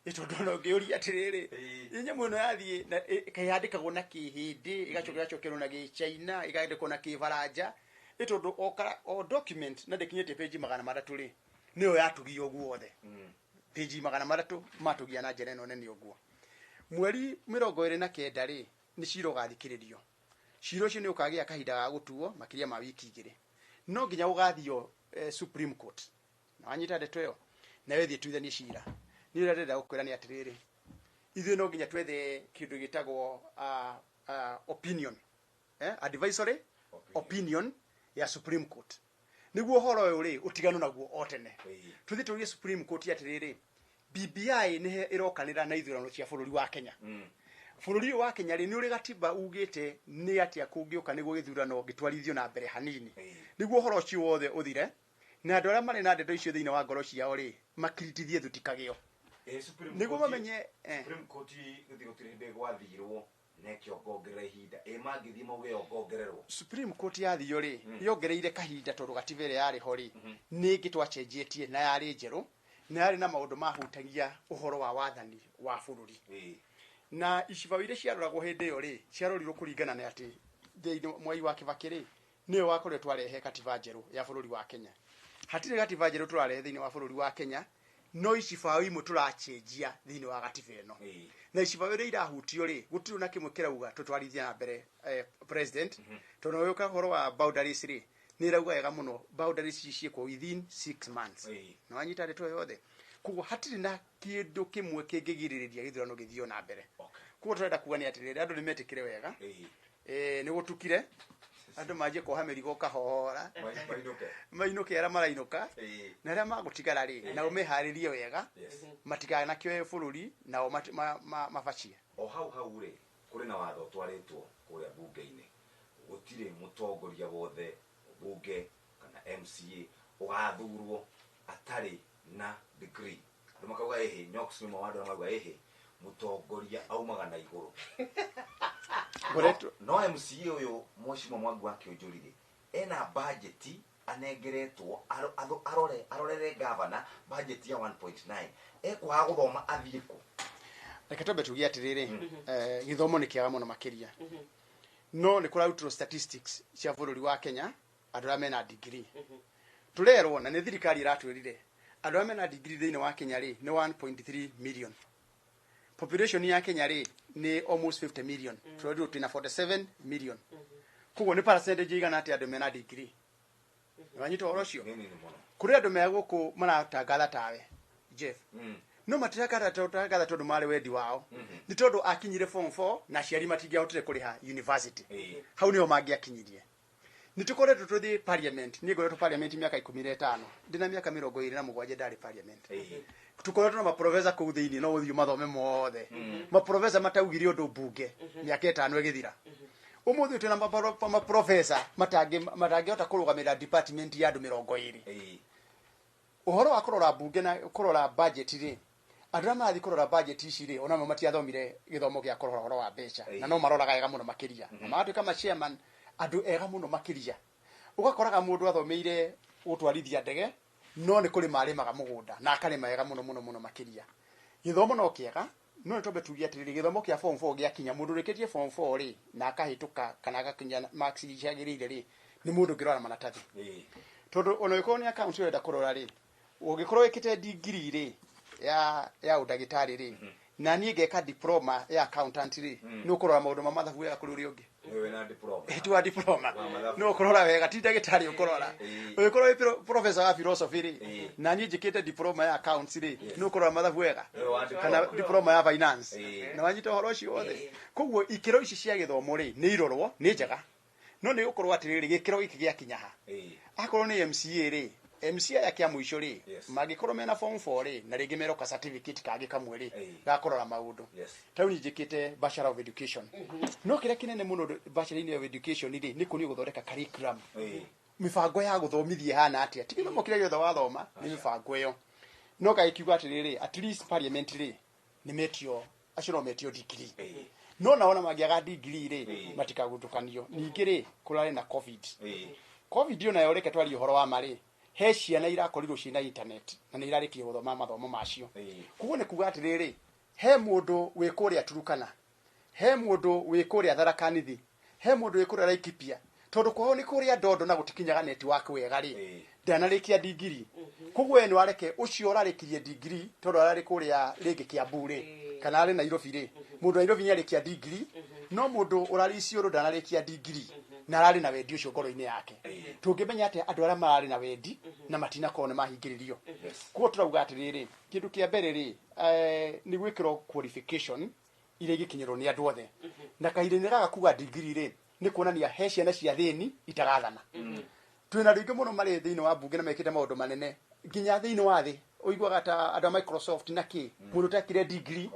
Ĩ tondũ ona ũngĩũria atĩrĩrĩ, ĩ nyamũ ĩno yathiĩ na, ĩ, kaĩ yandĩkagwo na kĩhĩndĩ, ĩgacoka ĩgacokerwo na gĩchaina, ĩgandĩkwo na kĩbaranja. Ĩ tondũ o document na ndĩkinyĩtie page 300 rĩ, nĩyo yatũgia ũguo wothe. Page 300 matũgia na njĩra ĩno nene ũguo. Mweri 29 rĩ, nĩ cira ũgathikĩrĩrio. Cira ũcio nĩ ũkagĩa kahinda ga gũtuo makĩria ma wiki 2. No nginya ũgathio Supreme Court. Na wanyita ndeto ĩyo, nayo ĩthiĩ ĩtuithanie cira. Niĩ ũrĩa ndĩrenda gũkwĩra nĩ atĩrĩrĩ, ithuĩ no nginya twethe kĩndũ gĩtagwo opinion, advisory opinion ya Supreme Court. Nĩguo ũhoro ũyũ rĩ, ũtigano naguo o tene. Tũthiĩ tũrie Supreme Court atĩrĩrĩ, BBI nĩ ĩrokanĩra na ithurano cia bũrũri wa Kenya. Bũrũri ũyũ wa Kenya rĩ, nĩ ũrĩ gatiba ugĩte nĩ atĩa kũngĩũka nĩguo gĩthurano gĩtwarithio na mbere hanini. Nĩguo ũhoro ũcio wothe ũthire, na andũ arĩa marĩ na ndeto icio thĩinĩ wa ngoro ciao rĩ, makiritithie thutikagĩo. Supreme Nĩguo Court mamenye, Supreme Court gũthiĩ gũtirĩ hĩndĩ gwathirwo na ĩkĩongongerera ihinda. Mangĩthiĩ mauge yongongererwo. Supreme Court yathio rĩ, yongereire kahinda tondũ gatiba ĩrĩa yarĩ ho rĩ, nĩ ĩngĩ twacenjetie na yarĩ njerũ, na yarĩ na maũndũ mahutagia ũhoro wa wathani wa bũrũri. Na icigo iria ciaroragwo hĩndĩ ĩyo rĩ, ciarorirwo kũringana na atĩ thĩinĩ Mwai wa Kibaki rĩ, nĩwe wakoretwo arehe katiba njerũ ya bũrũri wa Kenya. Hatirĩ gatiba njerũ tũrarehe thĩinĩ wa bũrũri wa Kenya, no icibaũ imwe tũracenjia thĩinĩ wa gatiba ĩno. Na icibaũ iria irahutio rĩ, gũtirĩ na kĩmwe kĩrauga tũtwarithie na mbere president. Tondũ ũyũ ũhoro wa boundaries rĩ, nĩ ĩrauga wega mũno boundaries ici ciĩkwo within 6 months. Na wanyita ndeto yothe. Koguo hatirĩ na kĩndũ kĩmwe kĩngĩgirĩrĩria gĩthurano gĩthiĩ na mbere. Koguo tũrenda kuga nĩ atĩrĩrĩ, andũ nĩ metĩkĩre wega. Nĩ gũtukire. Andũ manjie kuoha mĩrigo kahora. Mainũke. Mainũke arĩa marainũka. Na arĩa magũtigara rĩ, nao meharĩrie wega. Matikanakĩoe bũrũri nao mabacie. O hau hau rĩ, kũrĩ na watho ũtwarĩtwo kũrĩa bunge-inĩ. Gũtirĩ mũtongoria wothe bunge kana MCA ũgathurwo atarĩ na degree. Andũ makauga ĩhĩ, Nyox nĩ ũmwe wa andũ arĩa marauga ĩhĩ, mũtongoria aumaga na igũrũ. Ngoretwo- No MCA ũyũ Mheshimiwa Mwangi wa Kĩũnjũri rĩ, ena budget anengeretwo arore arorere gavana budget ya 1.9. Ekwaga gũthoma athiĩ kũ? Reke twambe tuge atĩrĩrĩ, gĩthomo nĩ kĩega mũno makĩria. No nĩ kũrarutirwo statistics cia bũrũri wa Kenya, andũ arĩa mena degree. Tũrerwo na nĩ thirikari ĩratwĩrire, andũ arĩa mena degree thĩinĩ wa Kenya rĩ, nĩ 1.3 million. Population ya Kenya rĩ, nĩ almost 50 million. Tũrerirwo twĩna 47 million. Koguo nĩ percentage igana atĩa andũ mena degree? Nĩwanyita ũhoro ũcio? Nĩ nini mũno. Kũrĩ andũ me gũkũ maratangatha tawe, Jeff. No matiratangatha tondũ marĩ wendi wao. Nĩ tondũ akinyire form 4 na aciari matingĩahotire kũrĩha university. Hau nĩho mangĩakinyirie. Nĩ tũkoretwo tũthiĩ parliament, niĩ ngoretwo parliament mĩaka 15. Ndĩna mĩaka 27 ndarĩ parliament. Tũkoretwo na maprofesa kũu thĩinĩ, no ũthiĩ mathome mothe. Maprofesa mataugire ũndũ mbunge mĩaka 5 ĩgĩthira. Ũmũthĩ twĩna maprofesa matangĩhota kũrũgamĩrĩra department ya andũ 20. Ũhoro wa kũrora mbunge na kũrora budget rĩ, andũ arĩa marathiĩ kũrora budget ici rĩ, onao matiathomire gĩthomo gĩa kũrora ũhoro wa mbeca. Na no maroraga wega mũno makĩria. Na magatuĩka ma chairman andũ ega mũno makĩria. Ũgakoraga mũndũ athomeire gũtwarithia ndege, no nĩ kũrĩma arĩmaga mũgũnda na akarĩma wega mũno mũno mũno makĩria. Gĩthomo no kĩega, no nĩ twambe tuge atĩrĩrĩ, gĩthomo kĩa form 4 gĩakinya, mũndũ ũrĩkĩtie form 4 rĩ, na akahĩtũka kana agakinya marks iria ciagĩrĩire rĩ, nĩ mũndũ ũngĩrora maratathi. Tondũ ona ũngĩkorwo nĩ account ũrenda kũrora rĩ, ũngĩkorwo wĩkĩte degree rĩ, ya ũndagĩtarĩ rĩ, na niĩ ngeka diploma ya accountant rĩ, nĩ ũkũrora maũndũ ma mathabu wega kũrĩ ũrĩa ũngĩ. Wewe na diploma. Ti wa diploma. Wa mathabu. Nĩ ũkũrora wega, ti ndagĩtarĩ ũkũrora. Ũngĩkorwo wĩ professor wa philosophy rĩ, na niĩ njĩkĩte diploma ya accounts rĩ, nĩ ũkũrora mathabu wega. Wewe wa diploma. Kana diploma ya finance. Ĩĩ. Na wanyita ũhoro ũcio wothe. Koguo ikĩro ici cia gĩthomo rĩ, nĩ irorwo, nĩ njega. No nĩ gũkorwo atĩrĩrĩ, gĩkĩro gĩkĩ gĩakinya ha. Akorwo nĩ MCA rĩ, MCA aya kĩa mũico rĩ, mangĩkorwo mena form 4 rĩ, na rĩngĩ meroka certificate kangĩ kamwe rĩ, ga kũrora maũndũ. Ta rĩu niĩ njĩkĩte Bachelor of Education. No kĩrĩa kĩnene mũno Bachelor of Education rĩ, nĩ kũnio gũthondeka curriculum. Mĩbango ya gũthomithia ĩhana atĩa? Ti gĩthomo kĩrĩa gĩothe wathoma, nĩ mĩbango ĩyo. No gagĩkiuga atĩrĩrĩ, at least parliament rĩ, nĩ metio, acio no metio degree. No nao ona mangĩaga degree rĩ, matikagutũkanio. Ningĩ rĩ, kũrarĩ na COVID. COVID ĩyo nayo reke twarie ũhoro wa ma rĩ, he ciana irakorirwo ciĩna internet na nĩ irarĩkirie gũthoma mathomo macio. Koguo nĩ kuga atĩrĩrĩ, he mũndũ wĩ kũrĩa Turukana, he mũndũ wĩ kũrĩa Tharaka Nithi, he mũndũ wĩ kũrĩa Laikipia, tondũ kwao nĩ kũrĩa Ndondo na gũtikinyaga network wega rĩ, ndanarĩkia degree. Koguo we nĩ wareke ũcio ũrarĩkirie degree tondũ ararĩ kũrĩa rĩngĩ Kiambu rĩ, kana arĩ Nairobi rĩ, mũndũ wa Nairobi nĩarĩkia degree, no mũndũ ũrarĩ Isiolo ndanarĩkia degree na ararĩ na wendi ũcio ngoro-inĩ yake. Tũngĩmenya atĩa andũ arĩa mararĩ na wendi na matinakorwo nĩ mahingĩrĩrio? Koguo tũrauga atĩrĩrĩ, kĩndũ kĩa mbere rĩ, nĩ gwĩkĩrwo qualification iria ingĩkinyĩrwo nĩ andũ othe. Na kahinda-inĩ gaka kuga degree rĩ, nĩ kuonania he ciana cia thĩni itagathana. Twĩna andũ aingĩ mũno marĩ thĩinĩ wa mbunge na mekĩte maũndũ manene nginya thĩinĩ wa thĩ. Ũiguaga ta andũ a Microsoft na kĩ, mũndũ ũtekire degree,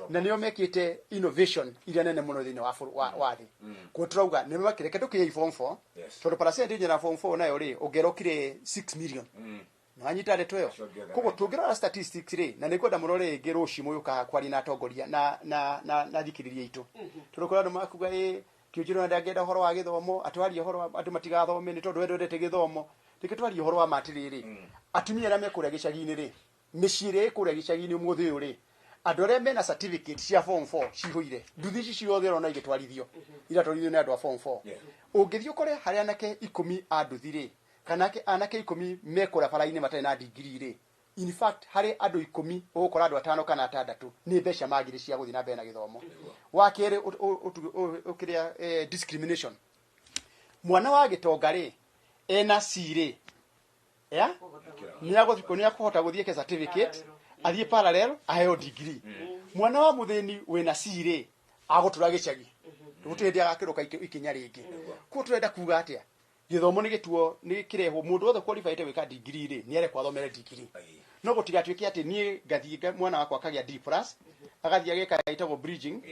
na nĩo mekĩte innovation iria nene mũno thĩinĩ wa wa thĩ. Koguo tũrauga nĩ makĩreke ndũkĩye form 4, tondũ percentage na form 4 nayo rĩ, ũngerokire 6 million. Na wanyita ndeto ĩyo. Acio angĩ othe Koguo mena. tũngĩrora statistics rĩ, na nĩngwenda mũno rĩngĩ rũciũ mũgĩũka kwaria na atongoria na thikĩrĩria aitũ. Tondũ kũrĩ andũ makuga, ĩ, Kĩũnjũrĩ ona ndangĩenda ũhoro wa gĩthomo, atwarie ũhoro wa andũ matigathome nĩ tondũ we ndwendete gĩthomo. Reke twarie ũhoro wa ma atĩrĩrĩ, atumia arĩa me kũrĩa gĩcagi-inĩ rĩ, mĩciĩ ĩrĩa ĩ kũrĩa gĩcagi-inĩ ũmũthĩ ũyũ rĩ, andũ arĩa mena certificate cia form 4 cihũire. Nduthi ici ciothe ũrona igĩtwarithio, iratwarithio nĩ andũ a form 4. Ũngĩthiĩ ũkore harĩ anake 10 a nduthi rĩ, kana anake 10 me kũrĩa bara-inĩ matarĩ na degree rĩ, in fact harĩ andũ 10 ũgũkora andũ 5 kana 6 nĩ mbeca magire cia gũthiĩ na mbere na gĩthomo. Wa kerĩ, ũkĩrĩa discrimination. Mwana wa gĩtonga rĩ, ena C rĩ, ya? Nĩ akũhota gũthiĩ ke certificate, athiĩ parallel, aheo degree. Mwana wa mũthĩni wĩna C rĩ, agũtũra gĩcagi. Gũtirĩ hĩndĩ agakĩrũka ikinya rĩngĩ. Koguo tũrenda kuga atĩa? Gĩthomo nĩ gĩtuo nĩ kĩrehwo mũndũ wothe qualified gwĩka degree rĩ, nĩ arekwo athomere degree. No gũtigatuĩke atĩ niĩ ngathiĩ mwana wakwa akagĩa D plus, agathiĩ ageka ĩtagwo bridging,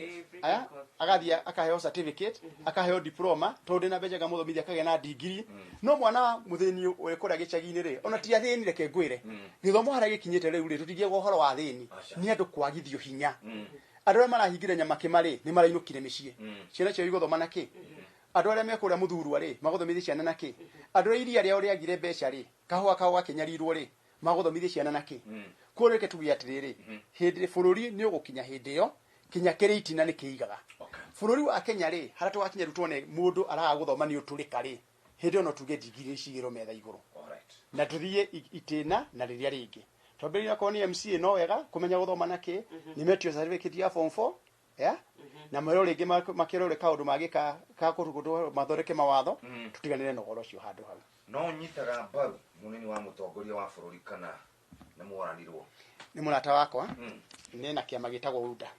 aya agathiĩ akaheo certificate, akaheo diploma, tondũ ndĩna mbeca ngamũthomithia akagĩa na degree. No mwana mũthĩni ũrĩ kũrĩa gĩcagi-inĩ rĩ, ona ti athĩni, reke ngwĩre, gĩthomo harĩa gĩkinyĩte rĩu rĩ, tũtingĩaga ũhoro wa athĩni, nĩ andũ kwagithio hinya. Andũ arĩa marahingire nyamakĩma rĩ, nĩ marainũkire mĩciĩ, ciana ciao igũthoma na kĩ? Andũ arĩa me kũrĩa mũthurwa rĩ, magũthomithia ciana na kĩ? Andũ arĩa iria rĩao rĩagire mbeca rĩ, kahũa kao gakĩnyarirwo rĩ, magũthomithia ciana na kĩ? Koguo reke tuge atĩrĩrĩ, hĩndĩ bũrũri nĩ ũgũkinya hĩndĩ ĩyo, kinya kĩrĩ itina nĩ kĩigaga. Bũrũri wa Kenya rĩ, harĩa tũgakinya rĩu tuone mũndũ araga gũthoma nĩ ũtũrĩka rĩ, hĩndĩ ĩyo no tuge ndigiri cigĩrwo metha igũrũ. Na tũthiĩ itĩna na rĩrĩa rĩngĩ. Twambĩrĩria okorwo nĩ MCA no wega kũmenya gũthoma na kĩ, nĩ metio certificate ya form 4, yeah? Na merwo rĩngĩ makĩrore kaũndũ mangĩka ka kũrugũndwo mathondeke mawatho, tũtiganĩre na ũhoro ũcio handũ hau. No nyitaga mbaru mũnini wa mũtongoria wa bũrũri kana nĩ mworanirwo? Nĩ mũrata wakwa, nĩ na kĩama gĩtagwo UDA.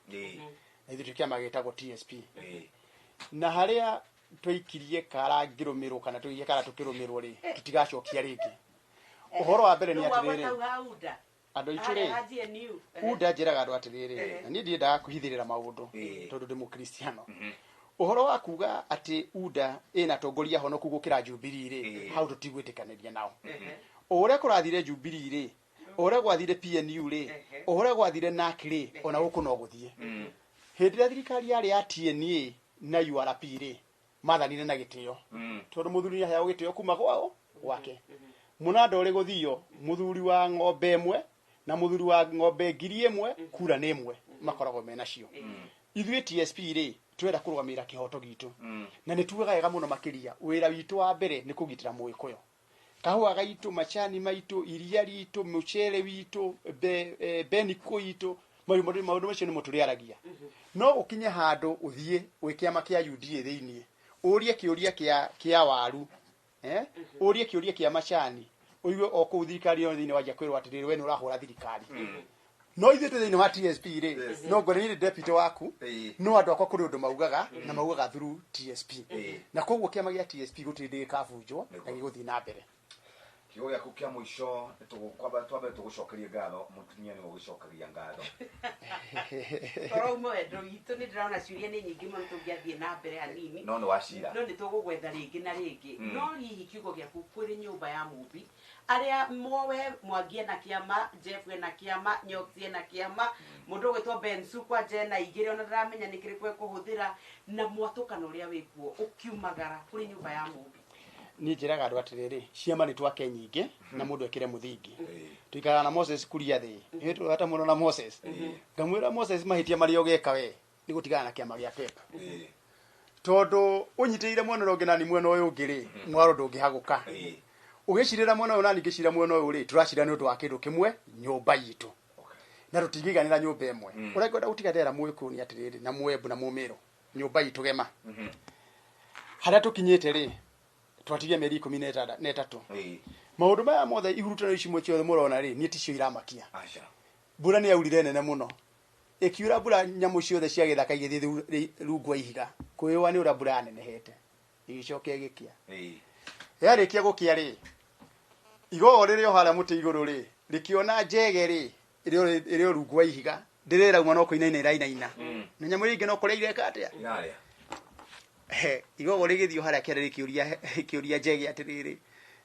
Na ithuĩ twĩ kĩama gĩtagwo TSP. Na harĩa twaikirie kara ngĩrũmĩrwo kana tũikie kara tũkĩrũmĩrwo rĩ, tũtigacokia rĩngĩ. Ũhoro wa mbere nĩ atĩrĩrĩ, andũ aitũ rĩ, UDA njĩraga andũ atĩrĩrĩ, na niĩ ndiendaga kwĩhithĩrĩra maũndũ tondũ ndĩ mũkristiano. Ũhoro wa kuga atĩ UDA ĩna atongoria honoku gũkĩra Jubilee rĩ, hau tũtigwĩtĩkanĩria nao. O ũrĩa kũrathire Jubilee rĩ, o ũrĩa gwathire PNU rĩ, o ũrĩa gwathire NARC rĩ, ona gũkũ no gũthiĩ. Hĩndĩ ĩrĩa thirikari yarĩ ya TNA na URP rĩ, mathanire na gĩtĩo, tondũ mũthuri nĩ aheagwo gĩtĩo kuma kwao gwake. Mũnanda ũrĩ gũthio, mũthuri wa ng'ombe ĩmwe na mũthuri wa ng'ombe 1000, kura nĩ ĩmwe makoragwo menacio. Ithuĩ TSP rĩ, twenda kũrũgamĩrĩra kĩhoto gitũ, na nĩ tugaga wega mũno makĩria. Wĩra witũ wa mbere nĩ kũgitĩra mũgĩkũyũ, kahũa gaitũ, macani maitũ, iria ritũ, mũcere witũ, benikũ itũ, maũndũ macio nĩmo tũrĩaragia. No ũkinye handũ ũthiĩ wĩ kĩama kĩa UDA thĩiniĩ, ũrie kĩũria kĩa waru, ũrie kĩũria kĩa macani, ũigue o kũu thirikari ĩyo thĩiniĩ wanjia kwĩrwo atĩrĩrĩ, we nĩ ũrahũra thirikari. No ithuĩ twĩ thĩiniĩ wa TSP rĩ, no ngwĩre niĩ deputy waku, no andũ akwa kũrĩ ũndũ maugaga, na maugaga through TSP. Na koguo kĩama gĩa TSP gũtirĩ hĩndĩ gĩkabunjwo na gĩgũthiĩ na mbere. Kiugo gĩaku kĩa mũico, twambe tũgũcokerie ngatho, mũtumia nĩwe ũgĩcokagia ngatho. Toro ume wendo witũ, nĩ ndĩrona ciũria nĩ nyingĩ mũno tũngĩathiĩ na mbere hanini. No nĩ wacira. No nĩ tũgũgwetha rĩngĩ na rĩngĩ. No hihi kiugo gĩaku kũrĩ nyũmba ya Mũmbi, arĩa mowe Mwangi ena kĩama, Jeff ena kĩama, Nyoksi ena kĩama, mũndũ ũgwĩtwo Bensu kwanja ena igĩrĩ, ona ndaramenya nĩ kĩrĩkũ ekũhũthĩra, na mwatũkano ũrĩa wĩkuo ũkiumagara kũrĩ nyũmba ya Mũmbi. Niĩ njĩraga andũ atĩrĩrĩ, ciama nĩ twake nyingĩ na mũndũ ekĩre mũthingi. Tũikaraga na Moses kuria thĩ, nĩ tũrata mũno na Moses. Ngamwĩra Moses, mahĩtia marĩa ũgeka we nĩ gũtigana na kĩama gĩa PEP, tondũ ũnyitĩrĩire mwena ũrĩa ũngĩ na ni mwena ũyũ ũngĩ rĩ, mwaro ndũngĩhagũka. Ũgĩcirĩra mwena ũyũ na ningĩ cira mwena ũyũ rĩ, tũracira nĩ ũndũ wa kĩndũ kĩmwe, nyũmba itũ, na tũtingĩiganĩra nyũmba ĩmwe. Ũrĩa ngwenda gũtiga ndera mũgĩkũyũ nĩ atĩrĩrĩ, na mũembu na mũmĩrũ, nyũmba itũ gema harĩa tũkinyĩte rĩ, twatigia mĩeri 13. Maũndũ maya mothe, ihurutano ici ciothe mũrona rĩ, niĩ ticio iramakia. Mbura nĩ yaurire nene mũno, ĩkiura mbura, nyamũ ciothe cia gĩthaka igĩthiĩ rungu wa ihiga kwĩyũa nĩ ũrĩa mbura yanenehete, ĩgĩcoka ĩgĩkĩa. Yarĩkia gũkĩa rĩ, igogo rĩrĩ o harĩa mũtĩ igũrũ rĩ, rĩkĩona njege rĩ ĩrĩ o rungu wa ihiga, ndĩrĩrauma no kũinaina ĩrainaina, na nyamũ iria ingĩ no kũrĩa ireka atĩa? Irarĩa. He igogo rĩgĩthiĩ o harĩa kĩanda, rĩkĩũria njege atĩrĩrĩ,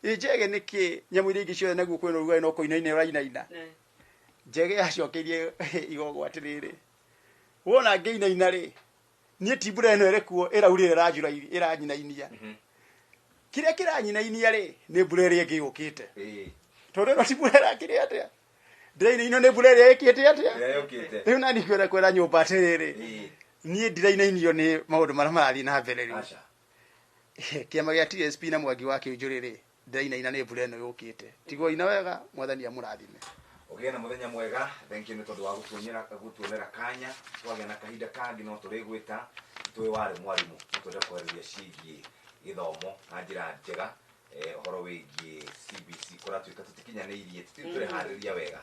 ĩ njege, nĩkĩ nyamũ iria ingĩ ciothe naguo kwĩna ũrugarĩ no kũinaina ĩrainaina? Njege yacokeirie igogo atĩrĩrĩ, wona ngĩinaina rĩ, niĩ ti mbura ĩno ĩrĩ kuo ĩraurire ĩranjura ĩranyinainia, kĩrĩa kĩranyinainia rĩ, nĩ mbura ĩrĩa ĩngĩ yũkĩte, tondũ ĩno ti mbura ĩrakĩrĩ atĩa, ndĩrainainio nĩ mbura ĩrĩa ĩkĩte atĩa? Ĩrĩa yũkĩte. Rĩu nani kwĩra kwĩra nyũmba atĩrĩrĩ, niĩ ndirainainio nĩ maũndũ marĩa marathiĩ na mbere rĩu. Kĩama gĩa TSP na Mwangi wa Kĩũnjũrĩ rĩ, ndĩrainaina nĩ mbura ĩno yũkĩte. Tigwo ina wega, mwathani amũrathime. Ũgĩe na mũthenya mwega. Thank you nĩ tondũ wa gũtuonera kanya. Twagĩa na kahinda kangĩ no tũrĩgwĩta, tũĩ warĩ mwarimũ, no twende kwarĩria ciĩgiĩ gĩthomo na njĩra njega. Ũhoro wĩgiĩ CBC kũratuĩka tũtikinyanĩirie, tũtirĩ tũreharĩria wega,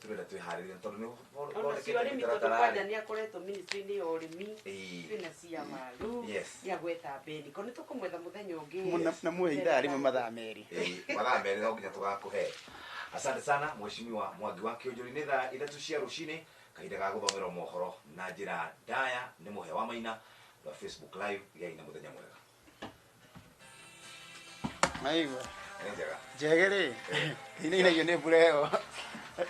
tũrenda twĩharĩrie tondũ nĩ Ona cio ũthondekete arĩmi, tondũ mĩtaratara. Kwanja nĩ akoretwo ministry-inĩ ya ũrĩmi. Twĩna cia waru. Nĩ agweta Beniko, nĩ tũkũmwetha mũthenya ũngĩ. Na muhe ithaa rĩmwe, mathaa merĩ. Mathaa 2 no nginya tũgakũhe. Asante sana, Mheshimiwa Mwangi wa Kĩũnjũri. Nĩ thaa 3 cia rũcinĩ, kahinda ga gũthomerwo mohoro na njĩra ndaya nĩ Mũhe wa Maina wa Facebook Live. Gĩai na mũthenya mwega. Maigua. Nĩ njega. Njege rĩ, inainagio nĩ mbura ĩyo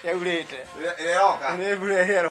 yaurĩte. Ĩrĩa ĩroka. Nĩ mbura ĩyo.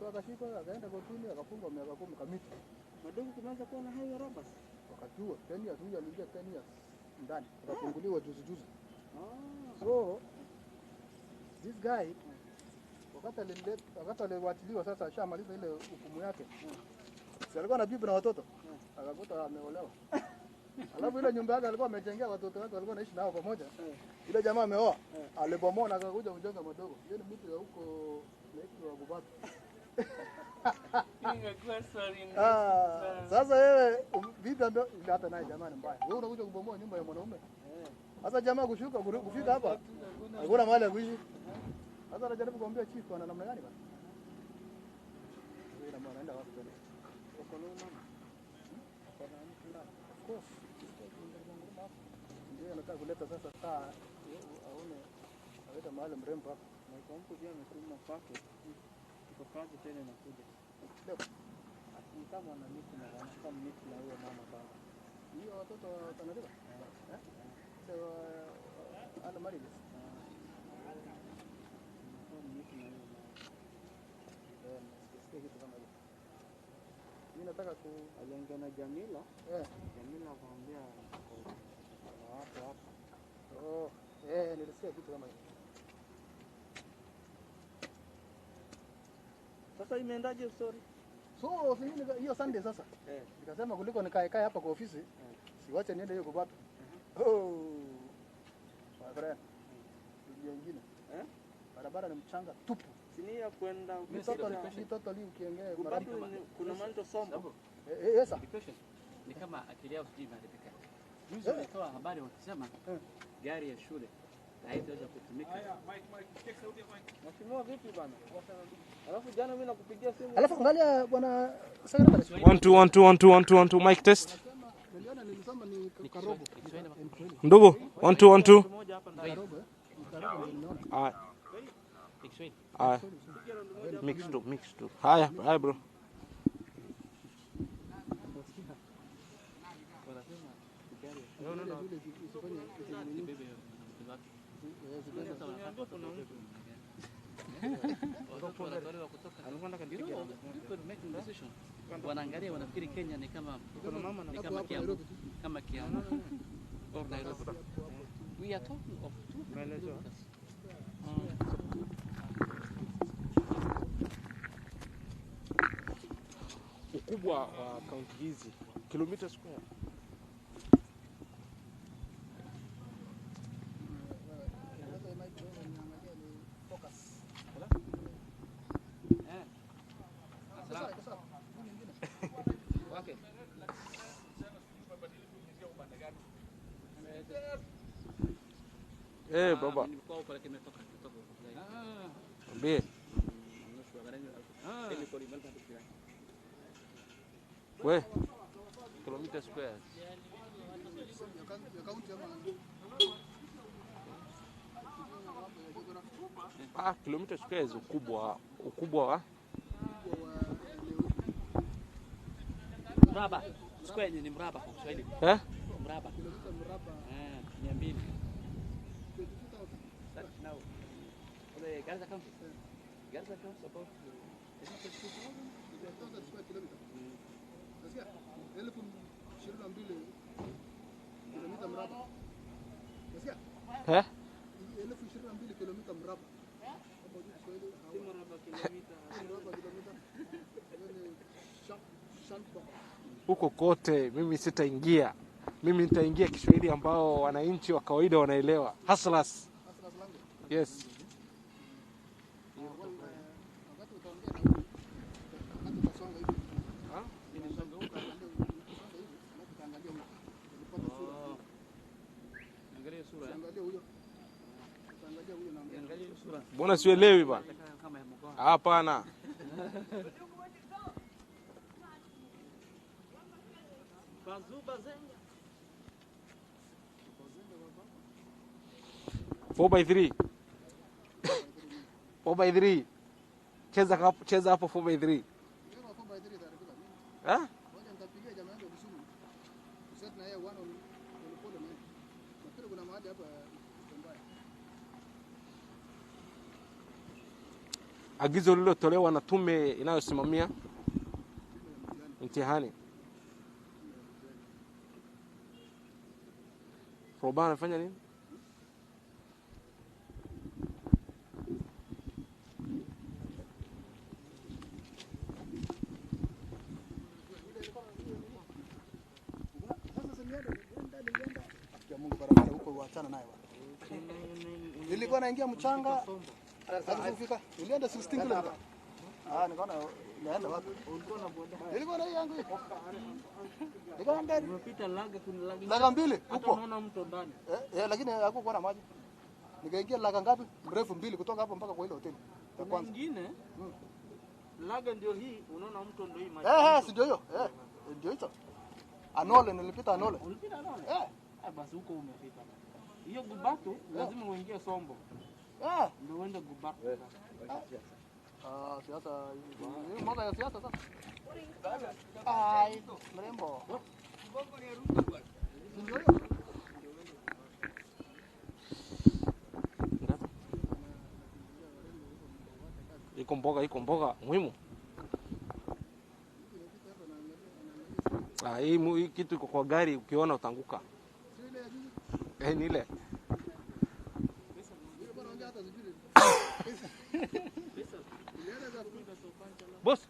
So akashikwa akaenda kotini akafungwa miaka 10 kamiti. Madogo kumeanza kuwa na highway robbers. Wakati huo 10 years, huyu aliingia 10 years ndani. Akafunguliwa juzi juzi. So this guy wakati aliwachiliwa sasa ashamaliza ile hukumu yake. Si alikuwa na bibi na watoto. Akakuta ameolewa. Alafu ile nyumba yake alikuwa amejengea watoto wake walikuwa wanaishi nao pamoja. Ile jamaa ameoa, alibomoa na akakuja kujenga madogo. Yeye ni mtu ya huko naitwa Gubatu. Ingekuwa sorry. Sasa wewe bibi ambaye hata naye jamaa ni mbaya. Wewe unakuja kubomoa nyumba ya mwanaume. Sasa jamaa kushuka kufika hapa hakuna mahali ya kuishi. Sasa anajaribu kumwambia chief ana namna gani bana? Yule mwana anaenda wapi tena? Uko na mama. Uko na mtu ndani. Of course. Ndio anataka kuleta sasa taa aone aweka mahali mrembo hapa. Na kwa mtu pia ametuma kwake. Iko kazi tena inakuja. Leo. Ni kama ana miti na anataka miti na huyo mama baba. Hiyo watoto wanalipa? Eh? So ala marriages. Miti na huyo mama. Eh, sikia kitu kama hiyo. Mimi nataka ku aliongea na Jamila. Jamila akamwambia kwa watu hapa. Oh, nilisikia kitu kama hiyo. Sasa imeendaje story? So, hiyo Sunday sasa. Nikasema kuliko nikae kae hapa kwa ofisi, siwache niende hiyo Gubatu. Oh. My friend. Dunia nyingine. Barabara ni mchanga tupu. Sini ya kwenda ni totally ukiongea Gubatu kuna manto sombo. Yes sir. Ni kama akili yao sijui imeharibika. Juzi walitoa habari wakisema gari ya shule haitaweza kutumika. Mheshimiwa vipi bana? Alafu jana mimi nakupigia simu. Alafu angalia bwana secretary. 1 2 1 2 1 2 1 2 1 2 mic test. Niliona nilisoma ni karobo. Ndugu 1 2 1 2. Haya. Haya. Mix tu. Haya, haya bro. No. Wanaangalia wanafikiri Kenya ni kama Kiambu, kama Kiambu or Nairobi. We are talking of 200 kilometers. Ukubwa wa kaunti hizi kilomita square. Baba. Ambie. We. Kilometer squares. Kilometer squares ukubwa wa mraba. Square ni mraba kwa Kiswahili. Eh? Mraba. 200. That now. The Garissa County. Garissa County about 2,000 square kilometer. Nasikia 22,000 kilomita mraba. Nasikia? Eh? 22,000 kilomita mraba. Hapo juu Kiswahili. Si mraba kilomita. Mraba kilomita. Huko kote mimi sitaingia. Mimi nitaingia Kiswahili ambao wananchi wa kawaida wanaelewa. Hustlers. Yes. Mbona sielewi bana? Hapana. Four by three. 4x3. Cheza hapo 4x3. Eh? Agizo lililotolewa na tume inayosimamia mtihani. Roba anafanya nini? Sasa Mungu barabara huko uachana naye bwana. Nilikuwa naingia mchanga sasa kufika. Nilienda 16 km. Ah, nikaona naenda wapi? Nilikuwa na hii yangu hii. Nikaenda Umepita laga, kuna laga. laga mbili Hata huko. unaona mto ndani. Lakini hakukuwa na maji. Nikaingia laga ngapi? Mrefu mbili kutoka hapo mpaka kwa ile hoteli ya Kuna kwanza. ingine laga ndio hii, unaona mto ndio hii maji. Si ndio hiyo? Ndio hicho. Anole, nilipita Anole. Ulipita Anole? Basi huko umefika. Hiyo Gubatu lazima uingie Sombo. Ndio uende Gubatu. Siasa, hii mwaka ya siasa sasa. Ai, mrembo. Si ndio hiyo? Iko mboga muhimu. Hii kitu iko kwa gari, ukiona utaanguka. Ni ile. Boss.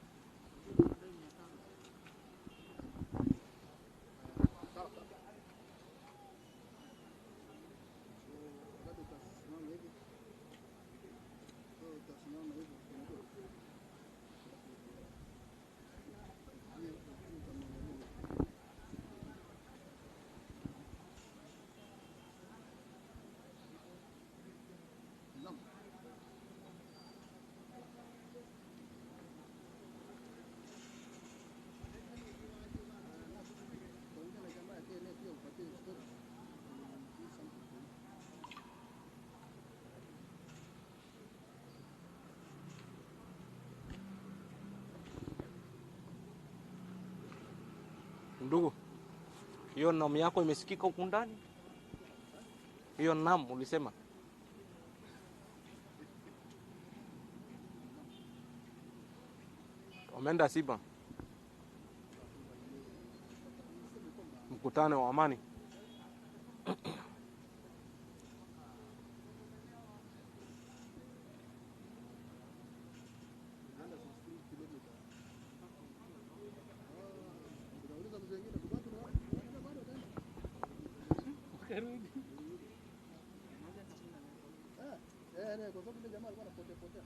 Ndugu, hiyo namu yako imesikika huku ndani? Hiyo namu ulisema? Wameenda Siba, mkutano wa amani. Kwa sababu yule jamaa alikuwa anapotea potea.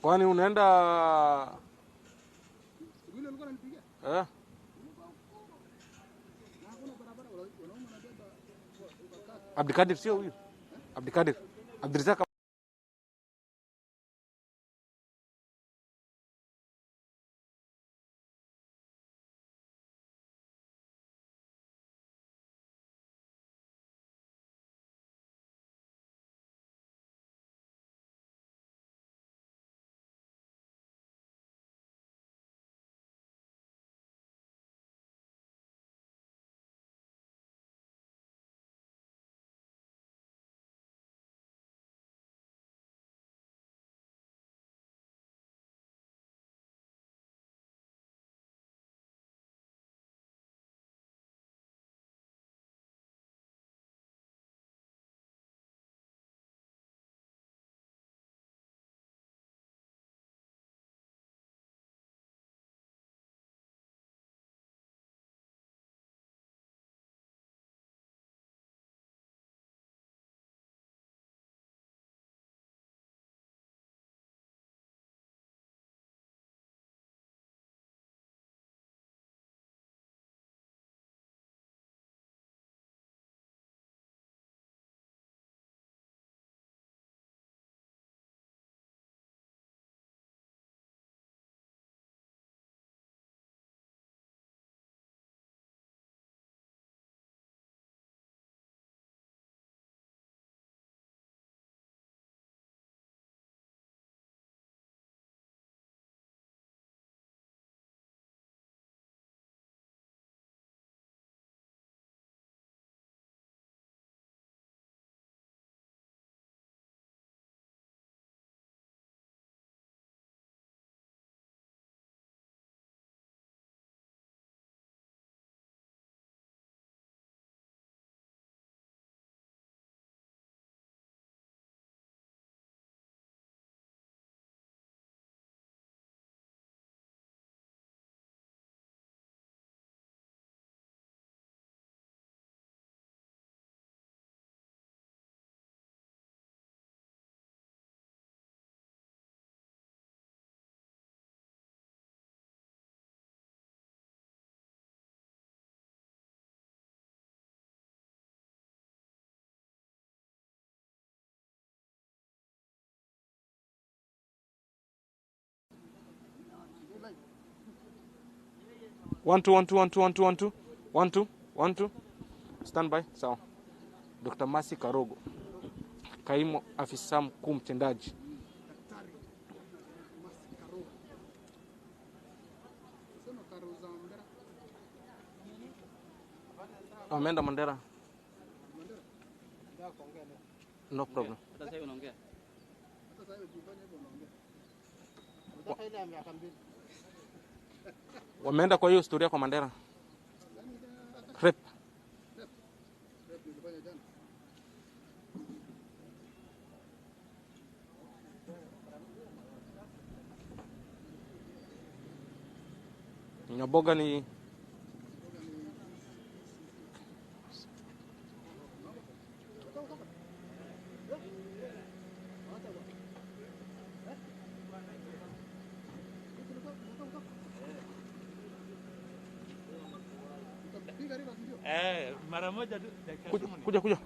Kwani unaenda Yule alikuwa ananipigia. Abdikadir sio huyu? Abdikadir. Abdirizak. 1 2 1 2 1 2 1 2 1 2 1 2 1 2. Stand by. Sawa. Dr. Mercy Karogo, kaimu afisa mkuu mtendaji. Ameenda Mandera. No problem. Hata sasa unaongea. Wameenda kwa hiyo historia kwa Mandera. Rep. Nyaboga ni Mara moja tu dakika. Kuja kuja.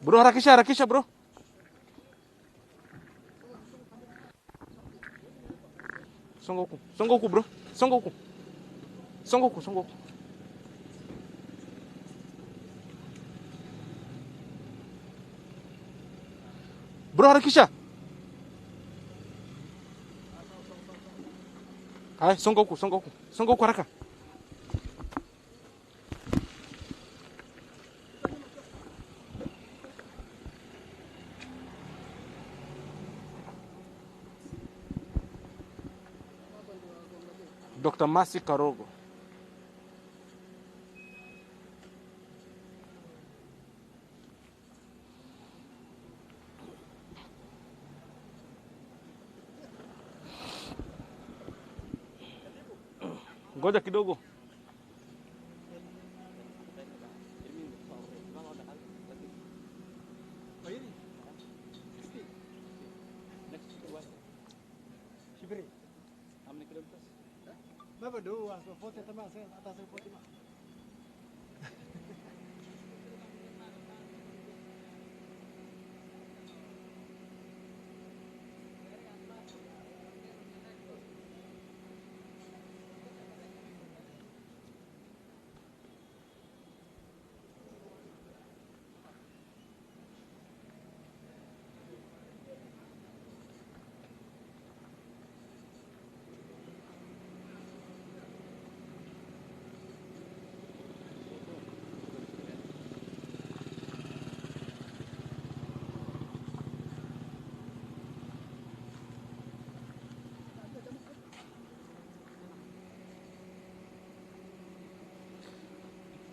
Bro, harakisha harakisha bro. Songa huku. Songa huku bro. Songa huku. Songa huku, songa huku. Bro, harakisha. Haya, songa huku, songa huku. Songa huku haraka. Dr. Mercy Karogo. Ngoja kidogo.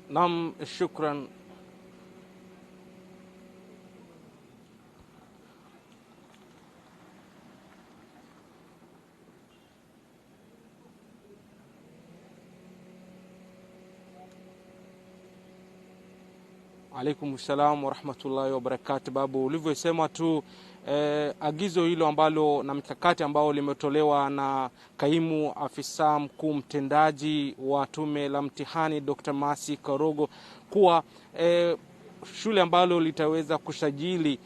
Naam, shukran. Alaikum salam wa rahmatullahi wa barakatuh. Babu, ulivyosema tu agizo hilo ambalo na mikakati ambao limetolewa na kaimu afisa mkuu mtendaji wa tume la mtihani Dr. Mercy Karogo kuwa shule ambalo litaweza kusajili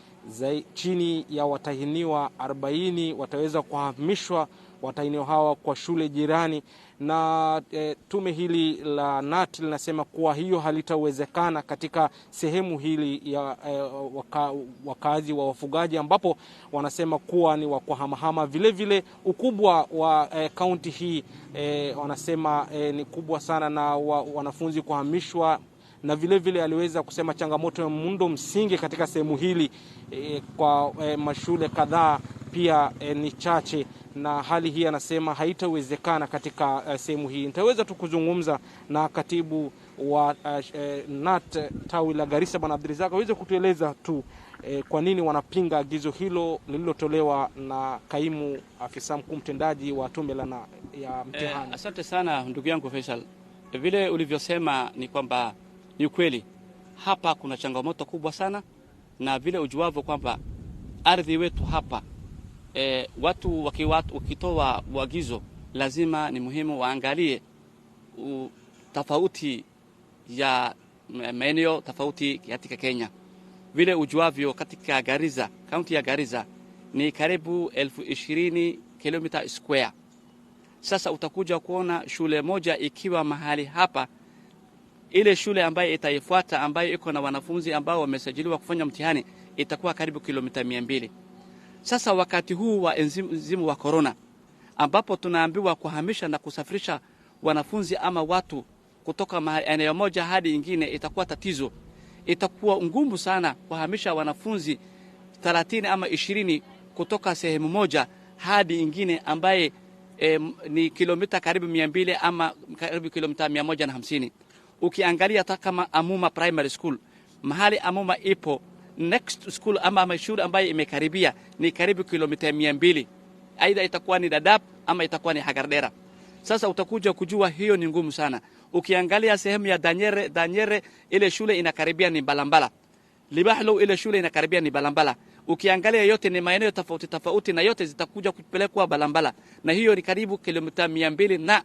chini ya watahiniwa 40 wataweza kuhamishwa watahiniwa hawa kwa shule jirani, na tume hili la KNUT linasema kuwa hiyo halitawezekana katika sehemu hili ya wakazi wa wafugaji, ambapo wanasema kuwa ni wa kuhamahama. Vile vile ukubwa wa kaunti hii wanasema ni kubwa sana na wanafunzi kuhamishwa, na vile vile aliweza kusema changamoto ya muundo msingi katika sehemu hili kwa mashule kadhaa pia ni chache, na hali hii anasema haitawezekana katika sehemu hii. Nitaweza tu kuzungumza na katibu wa KNUT tawi la Garissa Bwana Abdirizak aweze kutueleza tu kwa nini wanapinga agizo hilo lililotolewa na kaimu afisa mkuu mtendaji wa tume la ya mtihani. Asante sana ndugu yangu Faisal. Vile ulivyosema ni kwamba ni ukweli, hapa kuna changamoto kubwa sana, na vile ujuavyo kwamba ardhi wetu hapa watu wakitoa uagizo lazima ni muhimu waangalie tofauti ya maeneo tofauti katika Kenya. Vile ujuavyo, katika Garissa, kaunti ya Garissa ni karibu 20,000 kilomita square. Sasa utakuja kuona shule moja ikiwa mahali hapa, ile shule ambayo itaifuata ambayo iko na wanafunzi ambao wamesajiliwa kufanya mtihani itakuwa karibu kilomita 200. Sasa wakati huu wa mzimu wa corona, ambapo tunaambiwa kuhamisha na kusafirisha wanafunzi ama watu kutoka eneo moja hadi ingine itakuwa tatizo. Itakuwa ngumu sana kuhamisha wanafunzi 30 ama 20 kutoka sehemu moja hadi ingine ambaye ni kilomita karibu 200 ama karibu kilomita 150. Ukiangalia hata kama Amuma Primary School, mahali Amuma ipo, next school ama shule ambayo imekaribia ni karibu kilomita 200. Aidha itakuwa ni Dadaab ama itakuwa ni Hagardera. Sasa utakuja kujua hiyo ni ngumu sana. Ukiangalia sehemu ya Danyere ile shule inakaribia ni Balambala. Libahlo ile shule inakaribia ni Balambala. Ukiangalia yote ni maeneo tofauti tofauti na yote zitakuja kupelekwa Balambala. Na hiyo ni karibu kilomita 200 na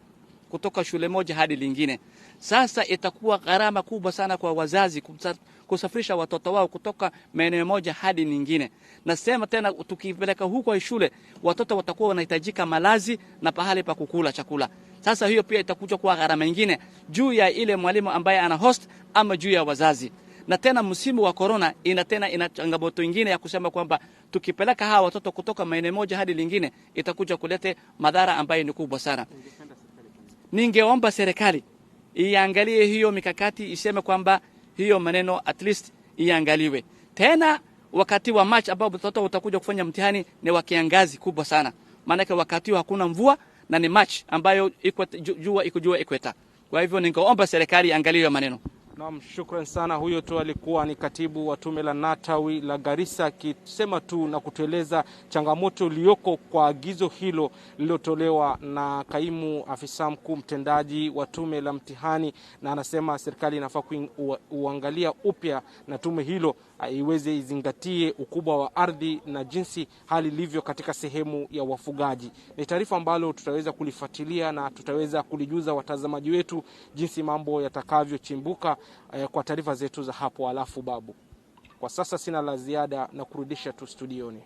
kutoka shule moja hadi lingine. Sasa itakuwa gharama kubwa sana kwa wazazi kusafirisha watoto wao kutoka maeneo moja hadi nyingine. Nasema tena, tukipeleka huko shule watoto watakuwa wanahitajika malazi na pahali pa kukula chakula. Sasa hiyo pia itakuja kuwa gharama nyingine juu ya ile mwalimu ambaye ana host ama juu ya wazazi. Na tena msimu wa corona ina changamoto nyingine ya kusema kwamba tukipeleka hawa watoto kutoka maeneo moja hadi lingine itakuja kulete madhara ambayo ni kubwa sana. Ningeomba serikali iangalie hiyo mikakati, iseme kwamba hiyo maneno at least iangaliwe. Tena wakati wa March ambao mtoto utakuja kufanya mtihani ni wa kiangazi kubwa sana. Maana wakati hakuna mvua na ni March ambayo jua iko jua ikweta. Kwa hivyo ningeomba serikali iangalie hiyo maneno. Naam, shukran sana. Huyo tu alikuwa ni katibu wa tume la Natawi la Garissa akisema tu na kutueleza changamoto iliyoko kwa agizo hilo lililotolewa na kaimu afisa mkuu mtendaji wa tume la mtihani, na anasema serikali inafaa kuangalia upya na tume hilo iweze izingatie ukubwa wa ardhi na jinsi hali ilivyo katika sehemu ya wafugaji. Ni taarifa ambalo tutaweza kulifuatilia na tutaweza kulijuza watazamaji wetu jinsi mambo yatakavyochimbuka kwa taarifa zetu za hapo alafu babu. Kwa sasa sina la ziada na kurudisha tu studioni.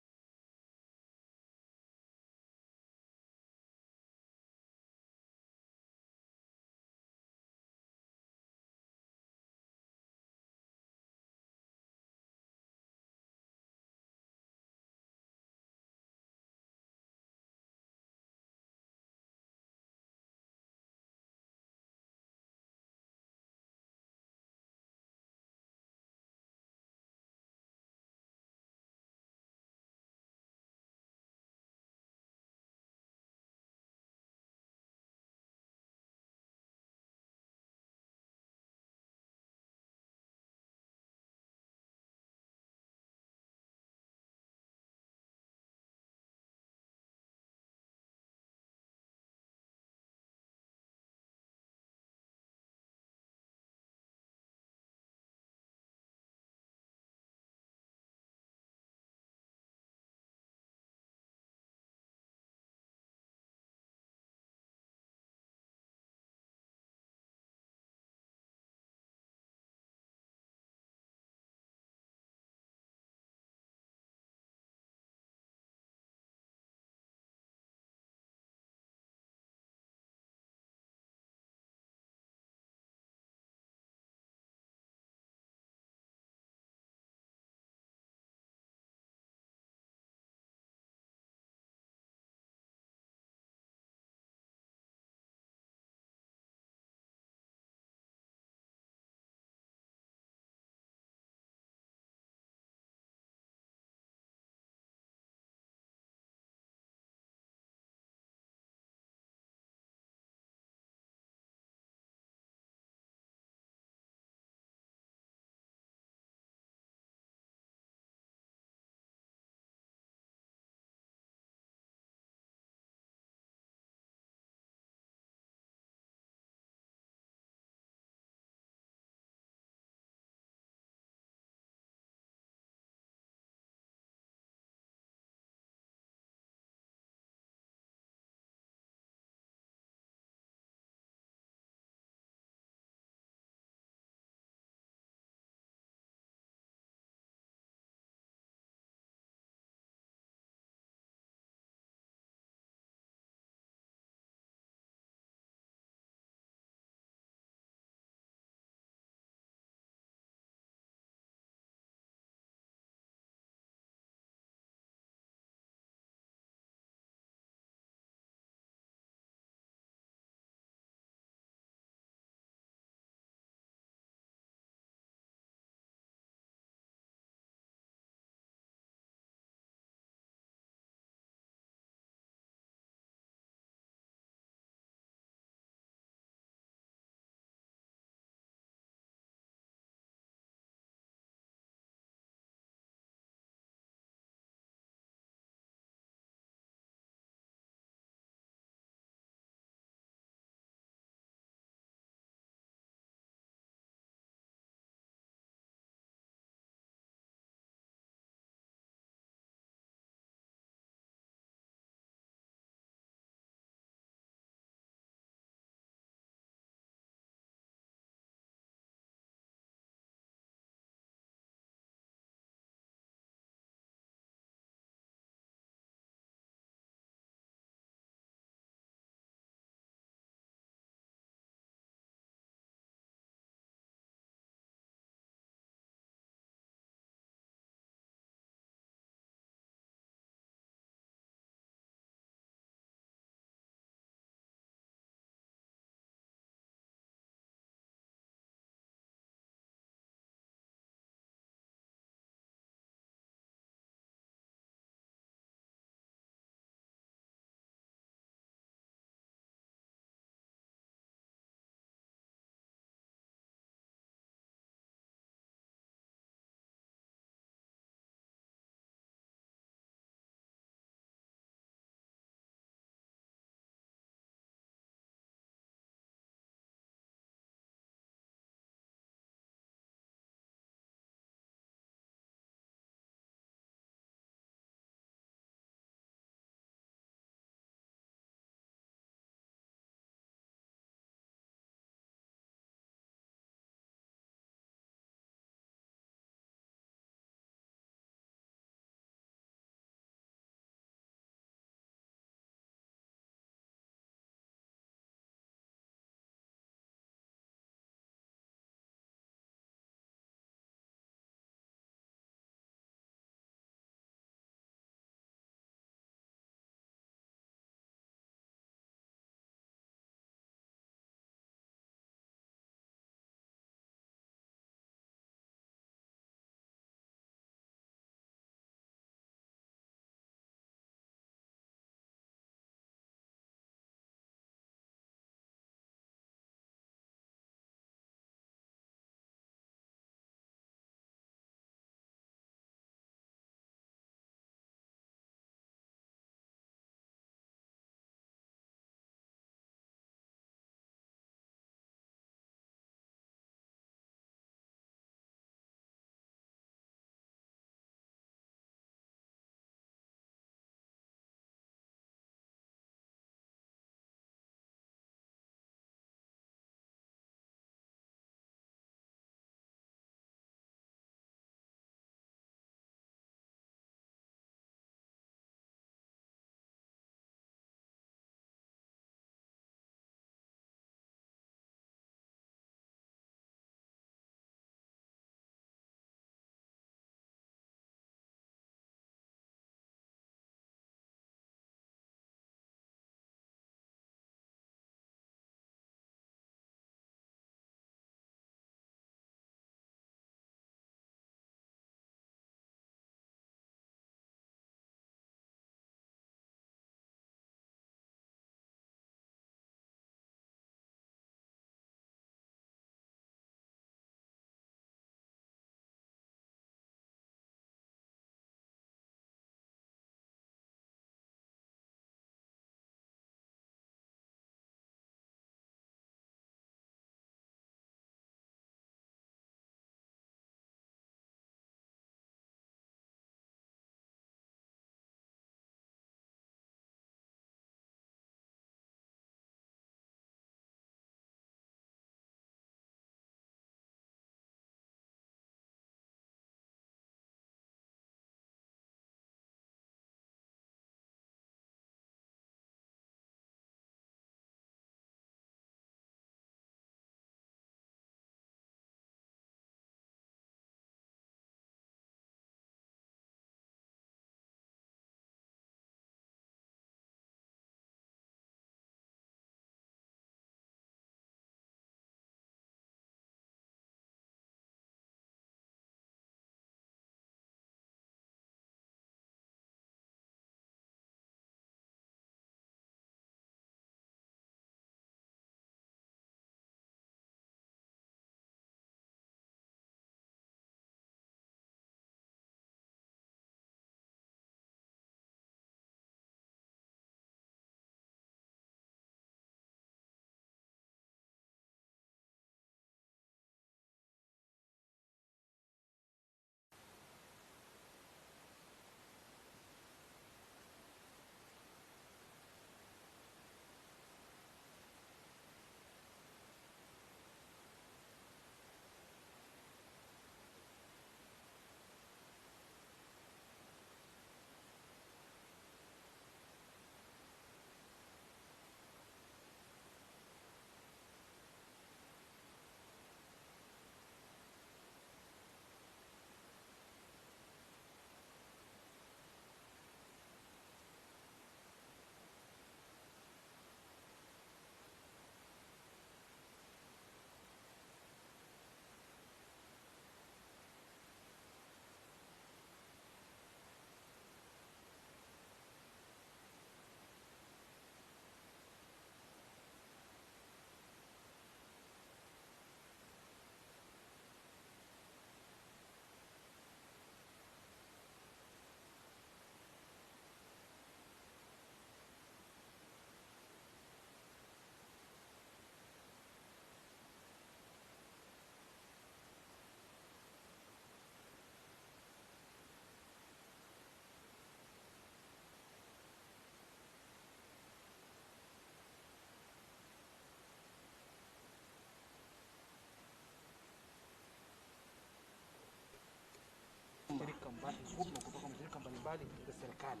wapate huduma kutoka mashirika mbalimbali za serikali.